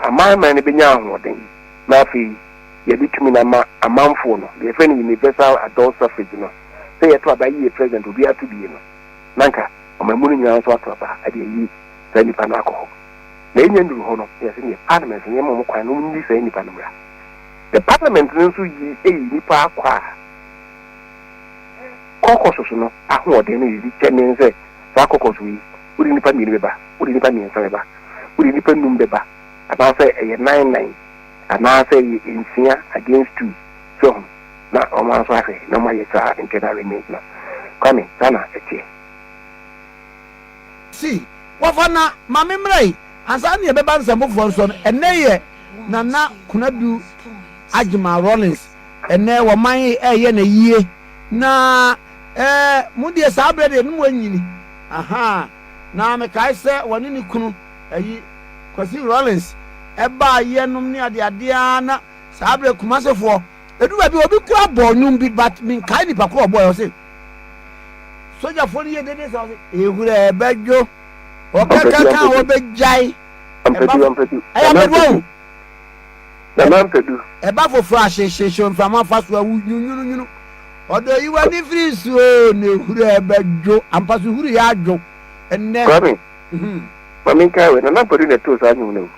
amanaman no bɛnya ahoɔden na afei yɛde tumi no ama amanfoɔ no, deɛ yɛfrɛ no universal adult suffrage no, sɛ yɛto aba yie president obi ato bie no na nka ɔman mu no nyinaa nso ato aba ɛde ayi saa nipa no akɔ hɔ. Na ɛnya nnuru hɔ no, yɛsɛ neɛ parliament nneɛma ɔmo kwan no ɔmo nyi saa nipa no mmra. The parliament no nso yi ɛyi nipa akɔ a caucus no ahoɔden no yɛdi kyɛmen sɛ saa caucus yi wode nipa mmienu bɛba, wode nipa mmiɛnsa bɛba, wode nipa num bɛba, anaasɛ ɛyɛ nine nine, anaasɛ ɛyɛ nsia against two so ho na ɔmo nso ahwɛ na ɔmo ayɛ saa internal arrangement no. Kwame, saa na ɛteɛ. Si wɔfa na maame mmerɛ yi ansa ne yɛbɛba nsɛm foforɔ nso no, ɛnɛ yɛ Nana Konadu Agyeman Rawlings. Ɛnɛ wɔman ɛyɛ na yie na mo deɛ saa berɛ deɛ ne mo anyini aha na mekae sɛ wɔne ne kunu ayi Kwasi Rawlings ɛbaa yɛnom ne adeadeɛ na saa berɛ Kumasefoɔ edu baabi obi kura bɔ nnwom bi, but menkae nipa koro ɔbɔɔ yɛ. Ɔse sogyafoɔ no yɛ dede sɛ ɔse ehura ɛbɛdwo ɔkɛkɛka a wɔbɛgyae. Ampadu, Ampadu. Ɛyɛ Ampadu awo. Nana Ampadu. Ɛba foforɔ ahyehyehye mframa fa so awu nwunwununwunu ɔdɔ yiwa ne firi nsuo na ehura ɛbɛdwo ampa so huru yɛ adwo ɛnɛ. Kwame, maame nkae wɛ Nana Ampadu na ɛtoo saa nnwom no.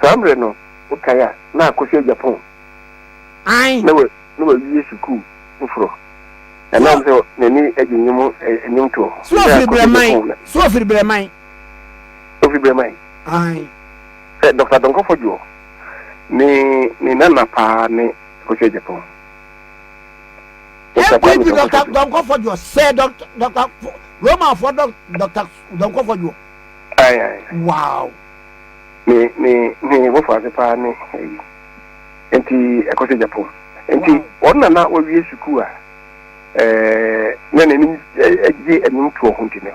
Saa mmerɛ no, wokae a, na Akosua Agyapong Ae. na wa na wawie sukuu foforɔ. Ɛnam sɛ n'ani gye nnwom nnwomtoɔ ho. So ofiri Brɛman? So ofiri Brɛman? Ofiri Brɛman. Ae. Sɛ Dɔkta Donkor Fodjour ne ne nana paa ne Akosua Agyapong. Dɔkta Kwame NPP Donkor Dɔkta Fodjour. Donkor Fodjour sɛ Dɔkta Dɔkta Romanfoɔ Dɔkta Donkor Fodjour. Ae ae. Wow. Ne ne ne wɔfo ase paa ne ayi nti ɛkɔ sɛ Japan nti wɔn na na wɔawie sukuu a ɛɛ na n'ani gye nnwomtoɔ ho nti no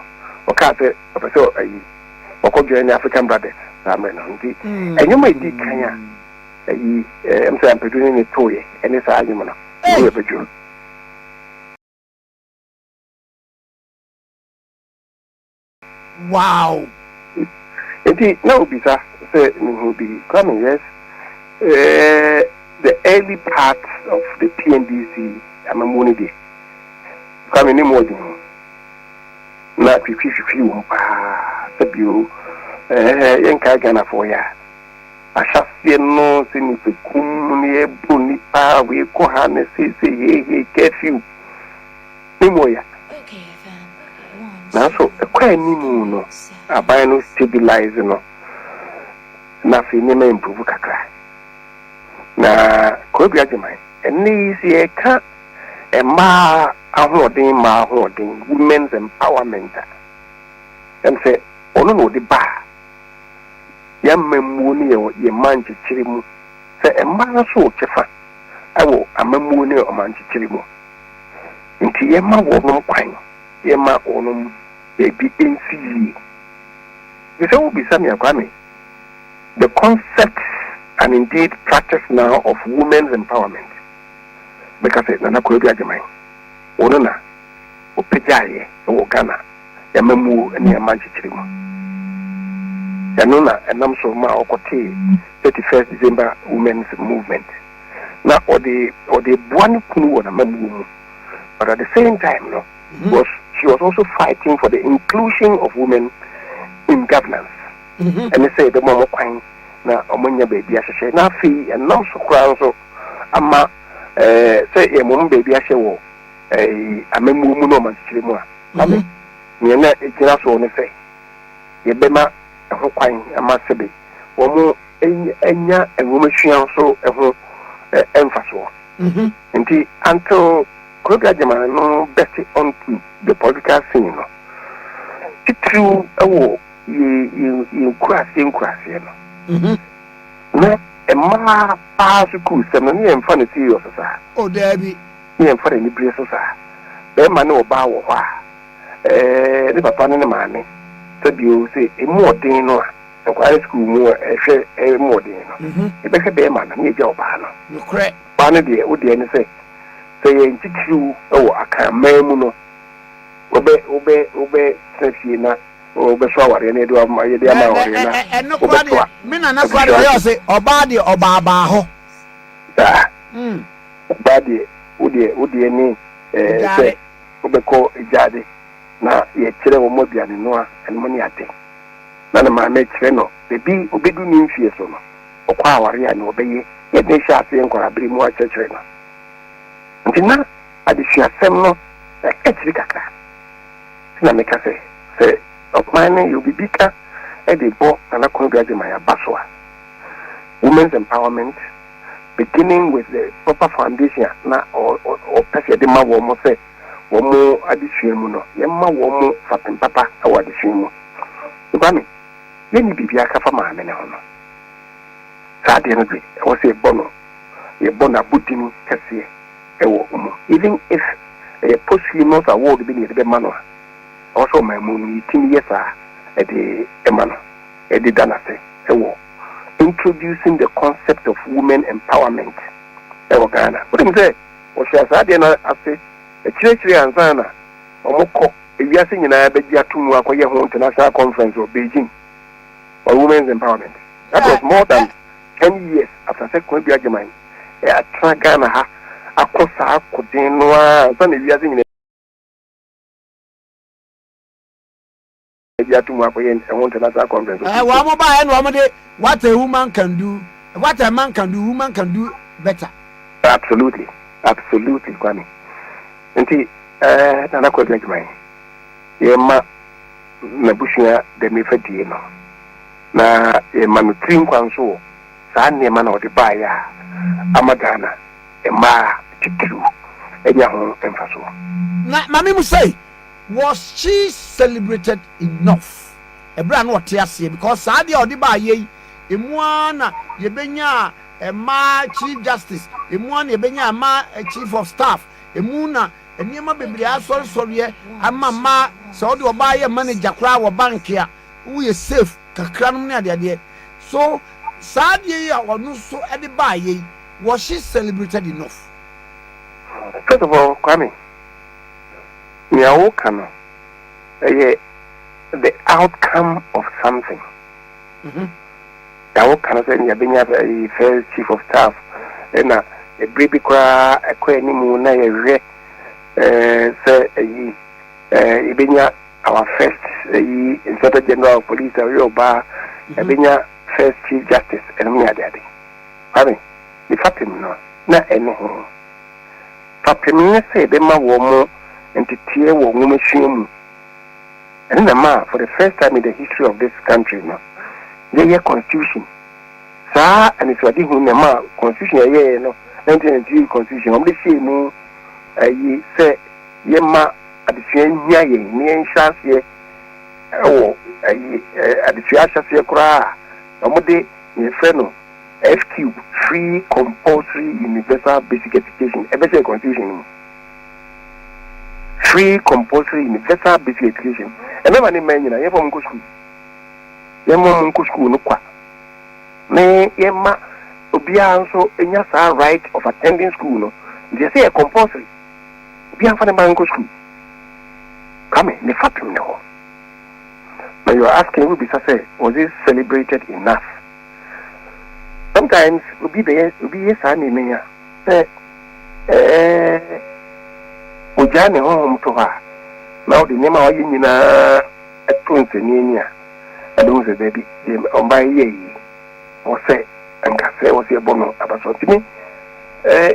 ɔkaa sɛ ɔpɛ sɛ ayi ɔkɔ join ne African Brothers saa mmerɛ no nti ɛnwom a ɛdi kan a ayi ɛm sɛ Ampadu ne ne tooyɛ ɛne saa nnwom no ɛmu ɛbɛdwo. Wow! Nti na obisa sɛ mehu bi Kwame yes eh, the early part of the PNDC amammuo no deɛ Kwame ne mu ɔden ho na twitwi twitwi wɔ mu paa sɛ bio eh, yɛnkae Ghanafoɔ yɛ a ahyɛseɛ no sɛ nipakum ne yɛboro nipa wei kɔ ha ne seesei heihei curfew ne mu ɔya. Nanso ɛkɔ anim no, aban no stabilize no, na afei nneɛma improve kakra. Na Kwaadu Agyeman, ɛnnɛ yi sɛ yɛka mmaa ahoɔden, mmaa ahoɔden, women's empowerment a, ɛm sɛ ɔno na ɔde baa yɛn amammuo ne yɛn man kyekyere mu sɛ mmaa nso wɔ kyɛfa wɔ amammuo ne ɔman kyekyere mu. Nti yɛma wɔnom kwan, yɛma wɔnom baabi nsi yie. Nti sɛ wobisa me a, Kwame, the concept and indeed practice now of women's empowerment, bɛka sɛ Nana Konadu Agyeman, ɔno na ɔpagyaeɛ wɔ Ghana yɛamammuo ne yɛn man kyekyere mu. Ɛno na ɛnam so ma ɔkɔtee 31st December Women's Movement. Na ɔde boa ne kunu wɔ n'amammuo mu. But at the same time no, was she was also fighting for the inclusion of women in governance. Ɛne sɛ yɛbɛma ɔmo kwan na ɔmo nya baabi ahyehyɛ. Na afei ɛnam so koraa nso ama sɛ yɛma ɔmo baabi ahyɛ wɔ amammuo mu ne ɔman kyekyere mu a, Kwame, nea na egyina so ne sɛ yɛbɛma ɛho kwan ama sɛbe wɔn anya nwomasua nso ho mfasoɔ. Nti until Konadu Agyeman no bɛte onto the political scene no, titiriw wɔ yɛn nkuraseɛ nkuraseɛ no, na mmaa paa sukuu sɛm no ne yɛmfa no serious saa. Oh, daabi. Ne yɛmfa no anibere so saa. Bɛrima ne ɔbaa wɔ hɔ a, ne papa ne ne maame sɛbio sɛ emu ɔden no a, nkwadaa ne sukuu mu a ɛhwɛ emu ɔden no, yɛbɛhwɛ bɛrima no ne yɛgya ɔbaa no. Nokorɛ. Ɔbaa no deɛ, wo deɛ ne sɛ sɛ yɛn titiriw wɔ Akanman mu no, wobɛ wobɛ wobɛ tena fie na wobɛso awareɛ na yɛde ama yɛde ama awareɛ na ɛno koraa deɛ wobɛtoa me nana koraa deɛ ɔyɛ ɔse ɔbaa deɛ ɔbaabaa hɔ. Saa. Ɔbaa deɛ wo deɛ wo deɛ ne sɛ wobɛkɔ gyaade na yɛkyerɛ wɔn aduane noa ɛnom ne ade na ne maame kyerɛ no baabi obedu ne mfie so no ɔkɔ aware a na ɔbɛyɛ yɛde ne hyɛ aseɛ nkwarabere mu akyerɛkyerɛ no. Nti na adesuasɛm no ɛka kyiri kakra. Nti na meka sɛ sɛ ɔman no yɛ obibi ka de bɔ Nana Konadu Agyeman aba so a, women's empowerment beginning with the proper foundation a na ɔpɛ sɛ yɛde ma wɔn sɛ wɔn adesua mu no, yɛma wɔn fapem papa wɔ adesua mu. Kwame, yɛnni biribi aka fa maame ne ho no. Saa adeɛ no de, ɛwɔ sɛ yɛbɔ no yɛbɔ no abodin kɛseɛ ɛwɔ mu. Even if ɛyɛ posthumous award bi na yɛde bɛma no a, ɛwɔ sɛ ɔman mu no yɛtumi yɛ saa ɛde ɛma no, ɛde da n'ase ɛwɔ introducing the concept of women empowerment ɛwɔ Ghana. Wonim sɛ wɔhyɛ saa adeɛ no ase akyirɛkyirɛ ansa na wɔkɔ ewiase nyinaa bɛgye ato mu akɔyɛ ho international conference wɔ Beijing on women's empowerment. That was more than 10 years after sɛ Konadu Agyeman atena Ghana ha akɔ saa koden no ara ansa na ewiase nyinaa agye ato mu akɔyɛ ɛho international conference. Ɛɛ wɔn baeɛ na wɔn de what a woman can do, what a man can do, woman can do better. Absolutely, absolutely, Kwame. Nti ɛɛ Nana Kwadu Agyemang, yɛma n'abusua dɛm fadie no na yɛma no tiri nkwa nso wɔ saa nneɛma na ɔde baeɛ a ama Ghana mmaa titiriw anya ho mfasoɔ. Na maame mu sɛ, was she celebrated enough ɛberɛ a na ɔte aseɛ? Because saa deɛ a ɔde baayɛ yi, emu ara na yɛbɛnya mmaa chief justice, emu ara na yɛbɛnya mmaa chief of staff, emu na nneɛma bebree asɔresɔreɛ ama mmaa. Sɛ ɔde ɔbaa yɛ manager koraa wɔ bank a, woyɛ safe kakra nom ne adeadeɛ. So saa adeɛ yi a ɔno nso de baayɛ yi, was she celebrated enough? First of all, Kwame, nea woka no ɛyɛ the outcome of something. Nea woka no sɛ nea bɛnya ɛyɛ first chief of staff, ɛna ebere bi koraa ɛkɔ anim na yɛhwɛ sɛ ɛyi yɛbɛnya our first ɛyi inspector general of police a ɔyɛ ɔbaa, ɛbɛnya first chief justice, ɛnom ne adeade. Kwame, ne fapem no na ɛne ho fapem ne sɛ yɛbɛma wɔn mo nteteɛ wɔ nwomasua mu. Ɛne na ma for the first time in the history of this country no, yɛyɛ constitution. Saa anisoadehu na ma constitution yɛyɛɛ no, 1993 constitution, wɔn de hyɛɛ mu ɛyi sɛ yɛma adesua hia yɛn ne yɛnhyɛ aseɛ ɛwɔ ɛyi adesua ahyɛseɛ koraa a wɔn de yɛfrɛ no FCUBE, free compulsory universal basic education, ɛbɛhyɛ constitution no mu. Free compulsory universal basic education, ɛmɛma ne mmaa nyinaa yɛmfa wɔn nkɔ sukuu, yɛmma wɔn nkɔ sukuu no kwa, na yɛma obiara nso nya saa right of attending school no. Nti yɛsɛ yɛ compulsory, obiara nfa ne mma nkɔ sukuu. Kwame, ne fapem ne hɔ na you are asking, wobisa sɛ was it celebrated enough? Sometimes obi bɛyɛ, obi yɛ saa nneɛma yi a, sɛ ogyaa ne honhom to hɔ a, na ɔde nneɛma a ɔyɛ nyinaa to nsɛnni ani a, ɛde ho sɛ daabi, deɛ ɔmba yɛ yi, wɔsɛ nka sɛ wɔsɛ yɛbɔ no abaso. Ntumi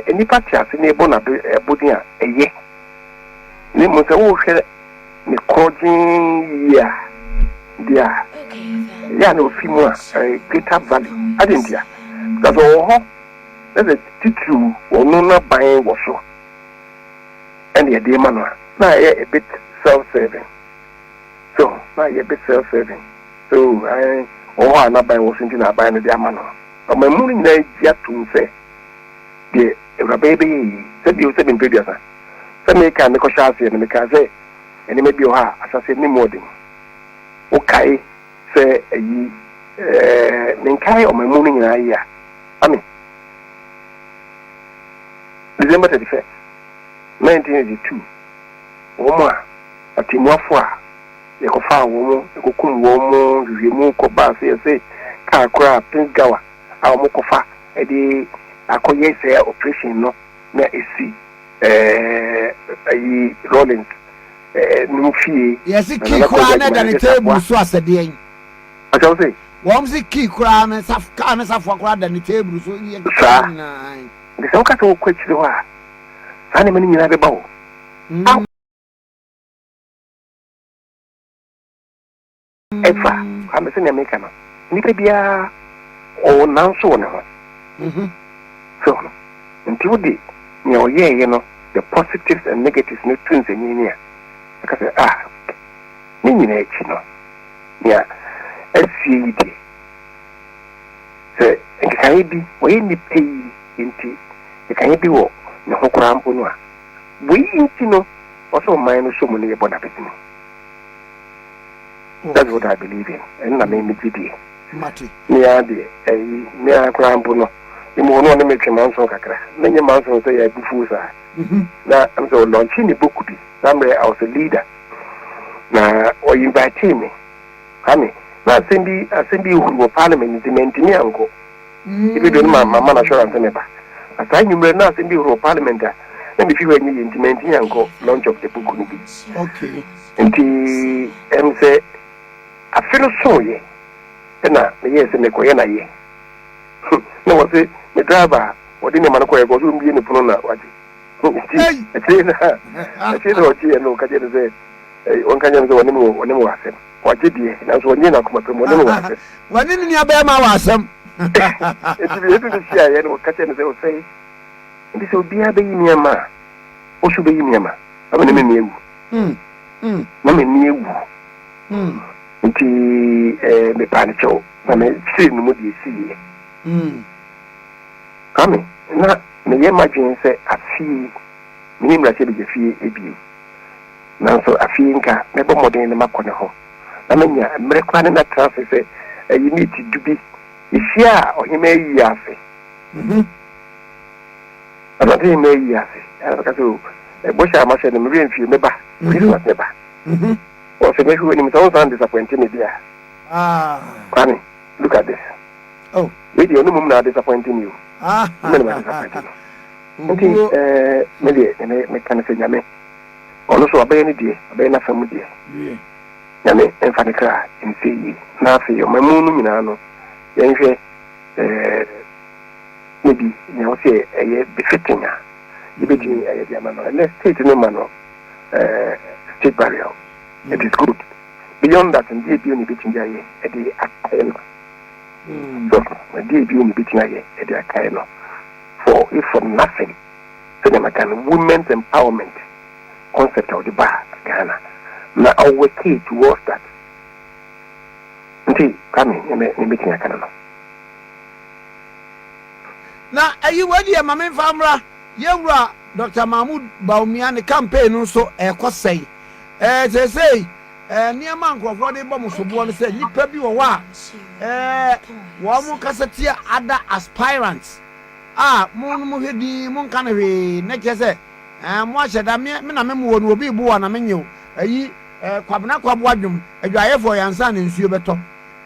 nnipa te ase na yɛbɔ no abodin a ɛyɛ ne mu sɛ wohwɛ ne korɔgyen yie a, deɛ a ɛyɛ a na ofi mu a ɛyɛ greater value ade ntia, because ɔwɔ hɔ na sɛ titiriw ɔno n'aban wɔ so ɛna yɛde ma no a, na ayɛ a bit self-serving. So na ayɛ a bit self-serving. So ɛn ɔwɔ hɔ a n'aban wɔ so nti na aban no de ama no. Ɔman mu no nyinaa gye atom sɛ deɛ awuraba yi bɛyɛ yi, sɛ bio, sɛ mempɛ duasa sɛ meka mekɔhyɛ aseɛ no, mekaa sɛ nneɛma bi wɔ hɔ a ahyɛseɛ ne mu ɔden. Wokae sɛ ayi menkae ɔman mu no nyinaa yi a, ame December 31st 1982, wɔn a atemmuafo a yɛkɔfaa wɔn yɛkɔkum wɔn mo hwehwɛmu kɔbaa sɛ yɛsɛ kaa koraa Pinzgauer a wɔn kɔfa de akɔyɛ sɛ operation no na esi ayi Rawlings nom fie. Yɛsi kii koraa na ɛda ne table so asɛdeɛ yi. Akyɛw sɛ. Wɔn si kii koraa ne saf kaa ne safoa koraa da ne table so yɛ saa nyinaa. Nti sɛ woka sɛ wokɔ akyire hɔ a, saa nneɛma no nyinaa bɛba hɔ. Ɛfa Kwame, sɛnea meka no, nnipa biara ɔwɔ nanso wɔ ne ho so no, nti wode nea ɔyɛɛyɛ no, the positives and negatives no to nsɛnniani a, ɛka sɛ ah, ne nyinaa akyi no, nea asie yi deɛ, sɛ nkekaeɛ bi ɔyɛ nnipa yi nti nkekaeɛ bi wɔ ne ho koraa mpo no a, wei nti no ɔsɛ ɔman no so mu no yɛbɔ n'abɛdini. That's what I believe in. Ɛno na me megye die. Mate. Me ara deɛ, ɛyi, me ara koraa mpo no, emu ɔno ɔne me twe manson kakra. Na nyɛ manson sɛ yɛ abufuo saa. Na ɛm sɛ ɔlɔnkye ne book bi. Saa mmerɛ I was a leader. Na ɔinvitee me. Kwame, na asɛm bi ehuru wɔ parliament nti mantumi ankɔ. Ebi do no ma ma ma assurance sɛ meba. Na saa nnwummerɛ na asɛm bi ehuru wɔ parliament a na mefi hɔ anyɛ yie nti mantumi ankɔ launch of the book no bi. Nti ɛm sɛ Afe no soeɛ na meyɛɛ sɛ merekɔyɛ no ayɛ. Na wɔse me driver a ɔde nneɛma no kɔeɛ kɔ ɔse ɔmbue ne pono na wagye. Nti akyire na akyire na ɔgyeeɛ no ɔka kyerɛɛ no sɛ ɔnka nkyerɛ me sɛ ɔne me wɔ ɔne me wɔ asɛm. Wagye deɛ nanso ɔnyɛ no akoma pa mu ɔne me wɔ asɛm. Wɔne ne nua bɛrima wɔ asɛm. Nti yɛdu no hyiaeɛ no ɔka kyerɛɛ no sɛ ɔsɛe. Nti sɛ obiara bɛyi nneɛma a wo nso bɛyi nneɛma. Na me ne m'ani awu. Na m'ani awu. Nti mepaa no kyɛw na mekyeree no mu deɛ ɛsiiɛ. Kwame, na meyɛ m'adwene sɛ afe yi menni mmarahyɛbadwafie bio. Nanso afe yi nka mɛbɔ mmɔden na makɔ ne hɔ na manya mmerɛ koraa ne no atena ase sɛ ɛyi meeti du bi. Yɛhyiaa ɔhemmaa yie ase. Asante hemmaa yie ase. Ɛna meka sɛ o, bɔhyɛ a mahyɛ no me werɛ mfie, mɛba. Christmas mɛba. Ɔse mɛhwɛ w'anim sɛ wonsan disappoint me deɛ a. Kwame, look at this. Oh. Wei deɛ ɔno mmom na adisappoint me o. Me na ma disappoint no. Nti eh, me deɛ me meka no sɛ Nyame ɔno so wabɛyɛ ne deɛ, wabɛyɛ n'afa mu deɛ. Nyame mfa ne kra nsie yie. Na afei ɔmamu no nyinaa no yɛnhwɛ eh, maybe nea wɔsɛ ɛyɛ befitting a yɛbɛtumi ayɛ de ama no. Ɛnɛ state no ma no eh, state burial. It is good. Beyond that, ndeɛ bio na yɛbɛtumi de ayɛ de akae no. So ɛdeɛ bio na yɛbɛtumi ayɛ de akae no? For if for nothing, sɛdeɛ maka no, women's empowerment concept a wɔde baa Ghana na ɔwɔkee towards that. Nti Kwame, nea mɛtumi aka no no. Na ɛyi wei deɛ ma memfa mmra, yɛn wura Doctor Mahmood Bawumia ne campaign no nso ɛrekɔ sɛn? Ɛɛ seesei ɛɛ nneɛma a nkurɔfoɔ de bɔ mo soboɔ no sɛ nnipa bi wɔ hɔ a ɛɛ wɔn kasa tia other aspirants a mo no mo hwɛ din mo nka no hwee na kyerɛ sɛ ɛɛ mo ahyɛ da me me na me mo wɔ no obi bo a na me nyew ɛyi ɛɛ Kwabena Kwaboa dwom adwaayɛfoɔ yɛ ansa na nsuo bɛtɔ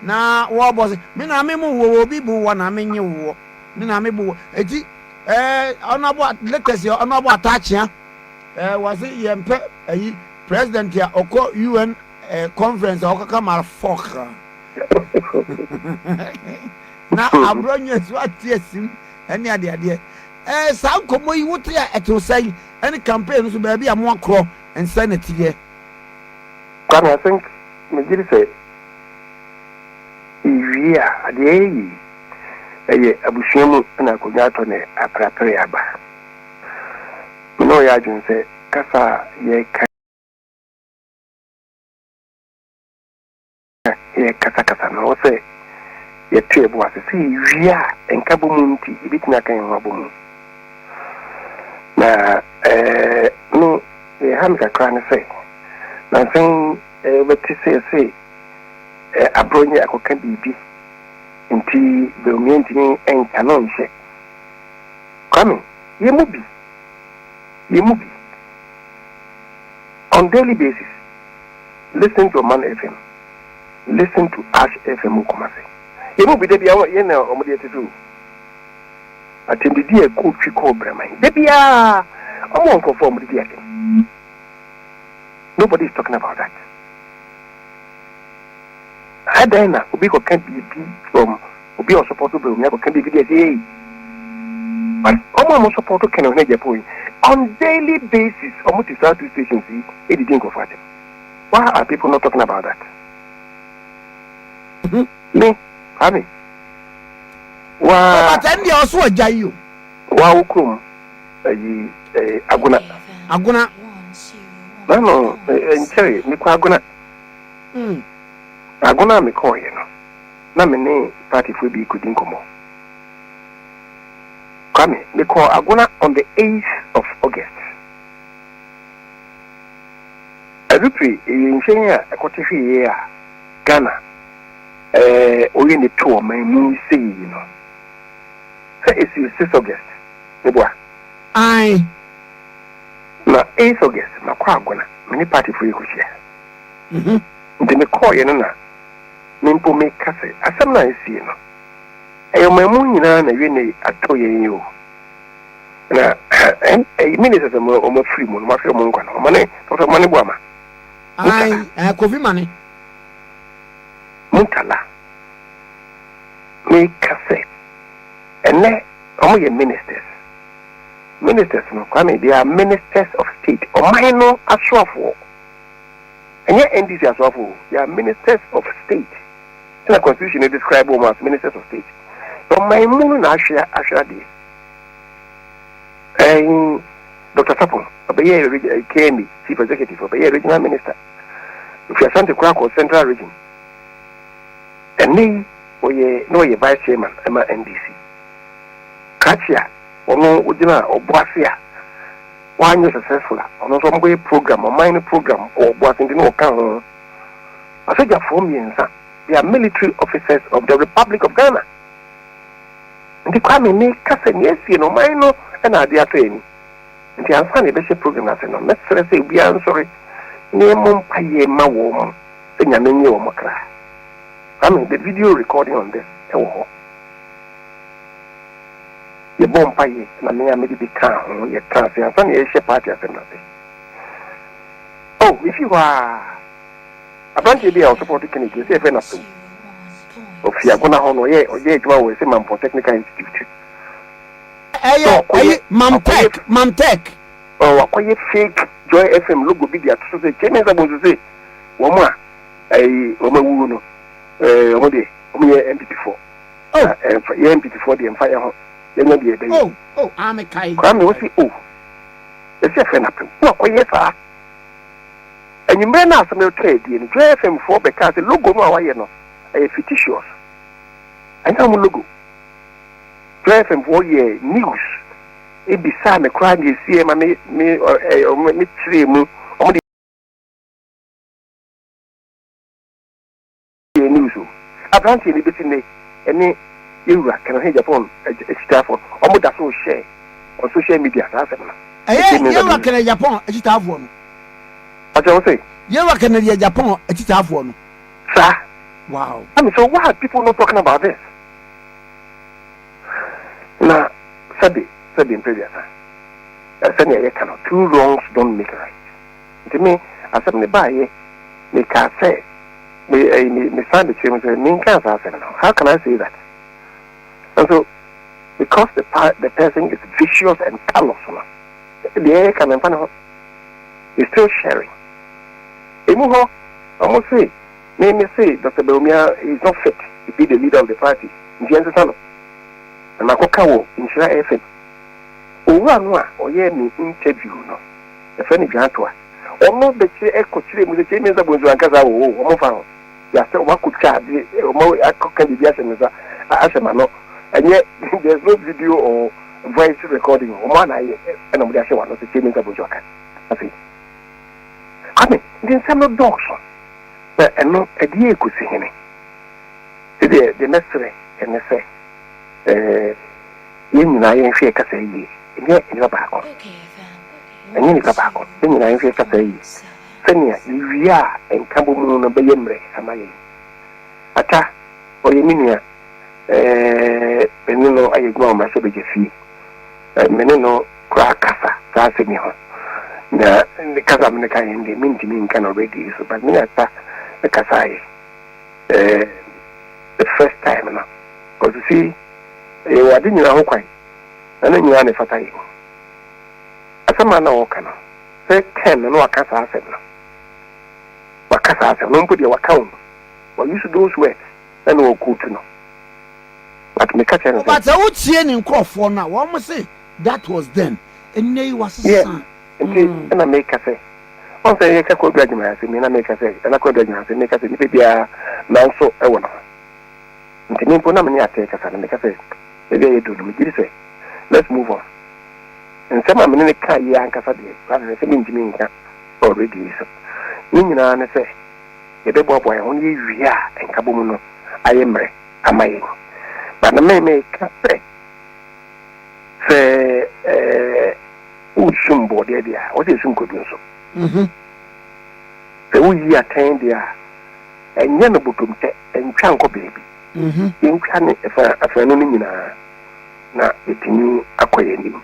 na wɔbɔ sɛ me na me mo wɔ obi bo wɔ na me nyew wɔ me na me bo wɔ eti ɛɛ ɔno abo latest ɔno abo ataakyea. Eh, wɔse yɛmpɛ ayi president a ɔkɔ UN eh, conference a ɔkɔka marfɔk. Na aborɔ nyɛ so ate asim ɛne adeadeɛ. Eh, saa nkɔmmɔ yi wote a ɛtew sɛn ɛne campaign no so baabi a mo akorɔ nsɛ na teɛ. Kwame, I think megye di sɛ yɛwie a, adeɛ ɛyɛ yi ɛyɛ abusua mu na akonnwa atɔ ne aperapere aba. Me ne wo yɛ adwene sɛ kasa a yɛka yɛkasakasa no, ɛwɔ sɛ yɛto yɛn bo ase sɛ yɛwie a nkabom nti yɛbɛtumi aka yɛn ho abɔ mu. Na ɛɛ me deɛ ɛha me kakra ne sɛ nansa yi wobɛte sɛ yɛse aborɔ nyɛ akɔka biribi nti Bawumia ntumi nka no nhyɛ. Kwame, yɛn mu bi, yɛn mu bi, on daily basis, listen to Oman FM, listen to Ash FM wɔ Kumasi. Yɛn mu bi da biara yɛn na wɔn de ɛte so. Atɛmdidi a ɛkɔ twi kɔɔ brɛman. Da biara wɔn wɔ nkurɔfoɔ a wɔn didi atɛm. Nobody is talking about that. Adɛn na obi kɔka biribi from obi a ɔsupɔto Bawumia kɔka biribi deɛ sɛ ei but wɔn a wɔsupɔto Ken Ohene Agyapong yi on daily basis wɔn te saa two stations yi edidi nkurɔfoɔ atɛm. Why are people not talking about that? Me, Kwame, waa. But ɛn deɛ ɔso agya yi o. Waa wo kurom ayi eh, Agona. Agona. Nano nkyɛre mekɔ Agona. Mm. Agona a mekɔɔeɛ no, na me ne partyfoɔ bi rekɔdi nkɔmmɔ. Kwame, mekɔɔ Agona on the 8th of August. Adupre yɛ nhyɛn a ɛkɔte hweeɛ a Ghana eh, ɔyɛ ne to ɔman mu sei no. Sɛ ɛsii 6 August, meboa? Ae. Na 8th August, makɔ Agona, me ne partyfoɔ yɛkɔhyia. Nti mekɔeɛ no na me mpo meka sɛ asɛm no a asie no, ɛyɛ ɔman mu nyinaa na wene atɔ yɛn yi o. Na ɛyi ministers a wɔn afiri mu no, wɔahwɛ wɔn nkwa no, wɔn ne Dr. Mane Boama. Ayi, Kofi Mane. Murtala, meka sɛ ɛnɛ ɔmo yɛ ministers. Ministers no, Kwame, they are ministers of state. Ɔman no asoafoɔ. Ɛnyɛ NDC asoafoɔ, they are ministers of state. Ɛna constitution no describe wɔn as ministers of state. Ɔman mu no na ahwɛ ahwɛ adeɛ. Ɛn Dr. Sarpong ɔbɛyɛ KMA chief executive, ɔbɛyɛ regional minister. Ofi Asante koraa kɔ Central Region. Ɛnɛ yi ɔyɛ na ɔyɛ vice chairman ɛma NDC. Krakye a ɔno ogyina ɔbo ase a wanyɛ successful a, ɔno nso ɔmbɛyɛ program, ɔman no program wɔ ɔbo ase, nti na ɔka ho. Asogyafoɔ mmiɛnsa, they are military officers of the Republic of Ghana. Nti Kwame, ne kasa nea esie no, ɔman no ɛna ade atɔ ani. Nti ansa na yɛbɛhyɛ program ase no, mɛsrɛ sɛ obiara nsɔre na yɛmmɔ mpaeɛ ma wɔn mo sɛ Nyame nye wɔn kra. Kwame, the video recording on this ɛwɔ hɔ. Yɛbɔ mpaeɛ na me a mede bi kaa ho, yɛka ase ansa na yɛhyɛ party asɛm no ase. Oh, mefi hɔ a, aberanteɛ bi a ɔsupport Kennedy, sɛ yɛfrɛ no Apew, ofi Agona hɔ no, ɔyɛ adwuma wɔ ɛsɛ Mampɔn Technical Institute. Ɛyɛ Mamtech. Wakɔyɛ fake Joy FM logo bi de ato so sɛ Kyei Mensah Bonsu sɛ wɔn a ɛyi wɔn awuwu no, wɔn deɛ wɔn yɛ NPP foɔ. Ɛnfa yɛ NPP foɔ deɛ, nfa yɛ ho, yɛnyɛ deɛ ɛbɛyɛ. Oh, amekae. Kwame, wɔsi o yɛsi ɛfɛ na pɛm na wakɔyɛ saa. Enyimrɛ no asɛm no tɔ adie no, Joy FM foɔ bɛka sɛ logo no a wayɛ no ɛyɛ fictitious, ɛnyɛ wɔn logo. Joy FM foɔ yɛ news ebisa me koraa deɛ esie ma me me ɛ ɛ me kyerɛ mu. Wɔn de yɛ news o. Aberanteɛ no bɛsi nnɛ ɛne yɛwura Kennedy Agyapong akyitaafoɔ, wɔn da so hyɛ on social media saa asɛm no. Ɛyɛ yɛwura Kennedy Agyapong akyitaafoɔ no. Ɔkyerɛ wo sɛ yɛwura Kennedy Agyapong akyitaafoɔ no. Saa. Wow. I mean, so why are people not talking about this? Na sɛbi sɛbi mpɛduasa, sɛnea yɛka no, two wrongs don't make right. Nti me asɛm ne baayɛ, mekaa sɛ me ɛyi me me san bɛkyerɛ mu sɛ menka saa asɛm no. How can I say that? And so because the person is vicious and callous no deɛ, yɛka no mfa ne ho, is still sharing. Emu hɔ ɔmo se me se Dr. Bawumia is not fit to be the leader of the party, nti yɛnsesa no. Na makɔka wɔ Nhyira FM. Owura no a ɔyɛ me interview no, yɛfrɛ no Dwantoa. Ɔno bɛkyerɛ ɛkɔkyerɛ mu sɛ Kyei Mensah Bonsu ankasa wɔ hɔ, ɔmo fa ho yasɛ ɔmo akɔtwa ade, ɔmo akɔka biribi ahyɛ ne nsa ahyɛ ma no. Ɛnyɛ, there is no video or voice recording. Ɔmo ana ayɛ ɛna ɔmo de ahyɛ wano sɛ Kyei Mensah Bonsu aka. Afei Kwame, nti nsɛm no dɔɔso na ɛno ɛde yɛ ekosi hene. Deɛ mɛsrɛ ɛne sɛ yɛn nyinaa yɛnhwɛ yɛ kasa yie. Ɛnyɛ nipa baako, ɛnyɛ nipa baako. Yɛn nyinaa yɛnhwɛ yɛ kasa yie sɛnea yɛwie a nka bɔ mu no bɛyɛ mmerɛ ama yɛn. Ata ɔyɛ me nua, me ne no ayɛ adwuma wɔ mmarahyɛbadwa fie. Me ne no koraa kasa saa asɛm yi ho, na ne kasa me ne ka yɛn deɛ, mentumi nka no already so, but me ne Ata kasa yɛ the first time no, because you see, yɛwɔ ade nyinaa ho kwan na ne nyinaa ne fata yɛ. Asɛm a na wɔka no sɛ Ken no na waka saa asɛm no, waka saa asɛm no mpo deɛ, waka wo wa use those words na ne wɔkɔɔtu no, but meka kyerɛ no sɛ But sɛ wotie ne nkurɔfoɔ no a, wɔn se that was then, ɛnnɛ yi wasesa. Nti ɛna meka sɛ ɔn sɛ yɛka Kwadwo Agyeman asɛm yi, na meka sɛ ɛna Kwadwo Agyeman asɛm, meka sɛ nnipa biara nanso ɛwɔ no ho. Nti me mpo na me ne atɛ kasa no, meka sɛ baabi a yɛduru no, megye di sɛ let's move on. Nsɛm a mene ne ka yi ankasa deɛ, kwame, sɛ mentumi nka already yi so. Ne nyinaa ne sɛ yɛbɛboaboa yɛn ho no, yɛwie a nkabɔ mu no ayɛ mmerɛ ama yɛn. But na me meka sɛ wosum bɔɔdeɛ deɛ a, wɔsɛ esum kwadu nso. Sɛ woyi atɛn deɛ a, ɛnyɛ no botomtɛ, ntwa nkɔ baabi. Yɛntwa ne ɛfa afɛn no nyinaa na yɛtumi akɔ yɛn anim.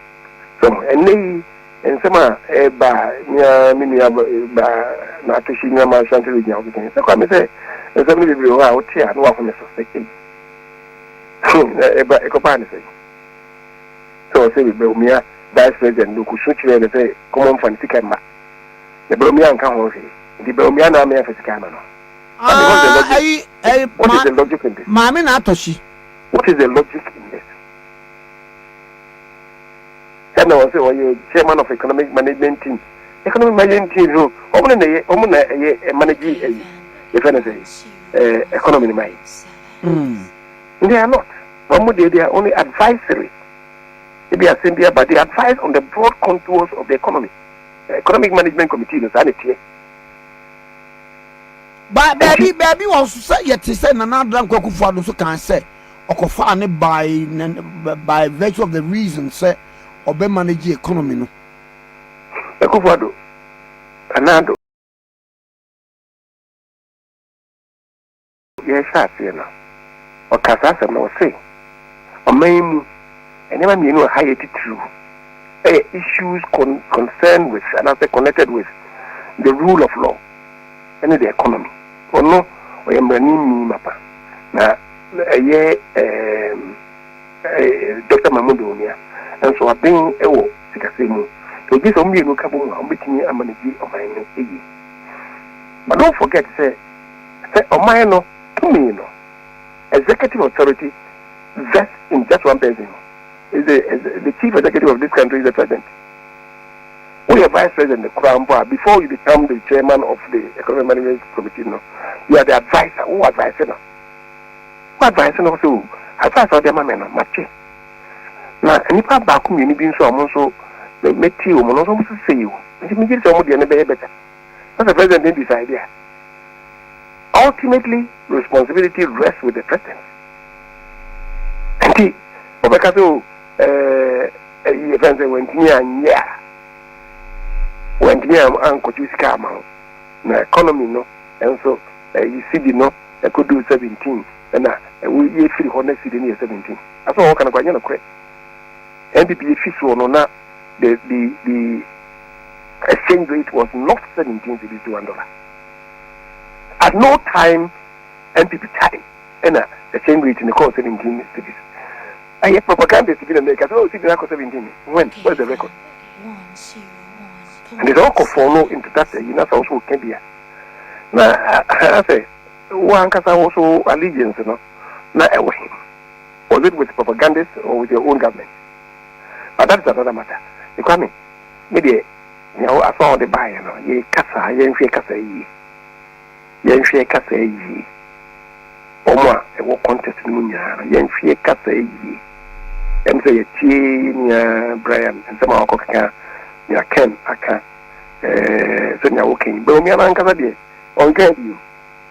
So ɛnnɛ yi nsɛm a ɛba nea me nua ba na atohye nua ma Ashanti Region a wɔkeka sɛ, Kwame, sɛ Nsɛm no bebree wɔ hɔ a wote a na wahome so sɛ ei na ɛba ɛkɔbaa ne sɛn? Sɛ ɔsɛ Bawumia vice president no kɔsu kyerɛɛ no sɛ kɔmɔ mfa ne sika mma na Bawumia anka ho hwee nti Bawumia na ame amfa sika ama no. I mean, what is the Ah, logic? ayi, ayi, What ma, is the logic in this? maame na atɔ hyi. What is the logic in this? Ɛna ɔsɛ ɔyɛ chairman of economic management team. Economic management team so wɔn na ɛyɛ wɔn na ɛyɛ manage ɛyi yɛfɛ no sɛ ɛɛ economy no ma yi. They are not. Wɔn deɛ, they are only advisory. Ebi asɛm bi aba, they advise on the broad contours of the economy. Economic management committee no saa na ɛteɛ. Ba baabi baabi wɔ so sɛ yɛte sɛ Nana Addo Dankwa Akufo-Addo nso kan sɛ ɔkɔfaa ne by virtue of the reason sɛ ɔbɛ manage economy no. Akufo-Addo, Nana Addo yɛhyɛ aseɛ no, ɔka saa asɛm no, ɔse ɔman yi mu nneɛma mmienu a ha yɛ titiriw ɛyɛ issues concerned with anaasɛ connected with the rule of law ɛne the economy. Ɔno ɔyɛ mmarani mi mapa na ɛyɛ ɛɛ Dr. Mahmoud Bawumia nso aben ɛwɔ sikasɛm mu. Ogye sɛ wɔn mmienu ka bɔ mu a, wɔbɛtumi amanage ɔman no yie. But don't forget sɛ ɔman no tumi no, executive authority vests in just one person. Is the chief executive of this country is the president. Woyɛ vice president koraa mpo a, before you become the chairman of the economic management committee no, you are the adviser. Wo advice no, wo advice no so advice a ɔde ama me no, mate na nipa baako mmienu bi nso a wɔn nso mɛtie wɔn no nso, wɔn nso sɛ yi o, nti megye sɛ wɔn deɛ no bɛyɛ better. Na sɛ president no decide a, ultimately responsibility rests with the president. Nti wɔbɛka sɛ o ɛyi yɛfɛn sɛ wɔntumi anyɛ a, wɔntumi ankɔgye sika ama wo na economy no nso ɛyi cedi no ɛkɔduru 17 ɛna ɛwo yɛfiri hɔ na cedi no yɛ 17 asɛ wɔka no kɔ anyɛ nokorɛ. NPP yɛfi soɔ no na the exchange rate was not 17 cedis to $1. At no time NPP time ɛna exchange rate ne kɔɔ 17 cedis. Ɛyɛ propagandist bi na mɛka sɛ oh, cedi no akɔ 17. When? Where's the record? Nti sɛ wokɔ follow into that ayi na sɛ wo so woka bi a, na asɛ wo ankasa wo so allegiance no na ɛwɔ he? Was it with propagandists or with your own government? But that is another matter. Kwame, me deɛ, nea wo aso a wɔde baeɛ no, yɛ kasa, yɛnhwɛ kasa yie, yɛnhwɛ kasa yie. Wɔn a ɛwɔ contest no mu nyinaa no, yɛnhwɛ kasa yie. Ɛm sɛ yɛtie nea Brian nsɛm a wakɔ keka, nea Ken aka, sɛnea woka yi, Bawumia no ankasa deɛ ɔnka bio.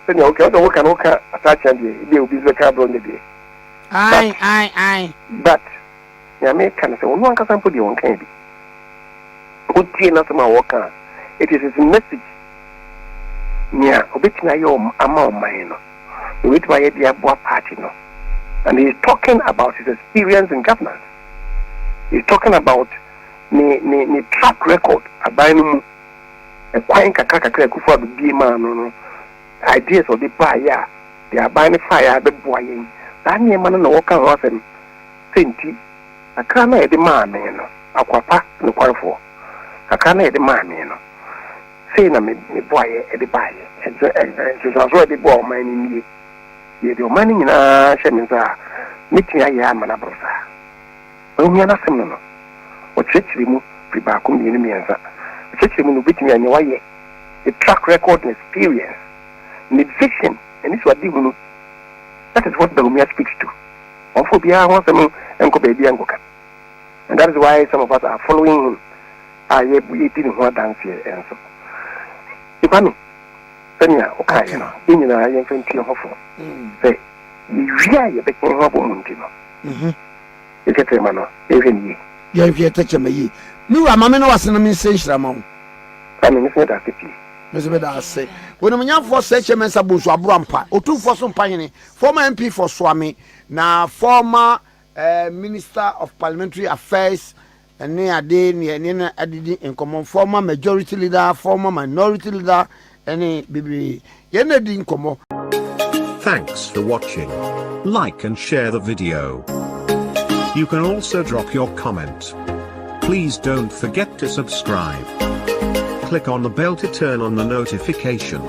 Sɛnea woka wosɛ woka no, woka ataakyea deɛ, ebi a obi nso bɛka aborɔ nyɛ deɛ. Ae, ae, ae. But nea meka no sɛ ɔno ankasa mpo deɛ ɔnka bi. Wotie n'asɛm a wɔka a, it is his message, nea obɛtumi ayɛ ama ɔman no, nea obɛtumi ayɛ de aboa party no, and he is talking about his experience in governance. He is talking about ne track record aban no mu, ɛkwan kakra kakra Akufo Addo bie maa no, ideas a ɔde baeɛ a deɛ aban no faeɛ a bɛboa yɛn. Saa nneɛma no na wɔka ho asɛm sɛ nti kakra no a yɛde maa me no, akwapa nokwarefoɔ kakra no a yɛde maa me no, sei na meboayɛ ɛde baeɛ, nsusuansoɔ a yɛde boa ɔman no nie. Yɛde ɔman no nyinaa hyɛ me nsa a, mɛtumi ayɛ ama no aboro saa. Ɔhia n'asɛm no, ɔkyerɛkyerɛ mu firi baako, mmienu, mmiɛnsa, ɔkyerɛkyerɛ mu no, obɛtumi anyɛ wayɛ ne track record ne experience ne vision ɛne so ade hunu. That is what Bawumia speaks to. Ɔmfa obiara ho asɛm nkɔ baabi a nkɔka, and that is why some of us are following him a yɛdi ne ho adanseɛ. Nso Kwame, sɛnea wokaeɛ no, yɛn nyinaa yɛmfa ntua ho fo sɛ yɛwie a yɛbɛka ho abɔ mu, nti no yɛkɛtɛ ma no, yɛhwɛ no yie. Yɛnhwɛ tɛkyɛma yie. Me wura, ma me ne wase na mensɛ nhyira ma wo. Kwame, me so meda ase pii. Me nso meda ase. Onimnyamfoɔ Sir Kyei-Mensah Bonsu Aborampa, Otumfoɔ so mpahene, former MP for Suame na former Minister of Parliamentary Affairs ne ade ne ne na adidi nkɔmmɔ, former majority leader, former minority leader ne bebree. Yɛn na di nkɔmmɔ. Thanks for watching. Like and share the video. You can also drop your comment. Please don't forget to subscribe. Click on the bell to turn on the notification.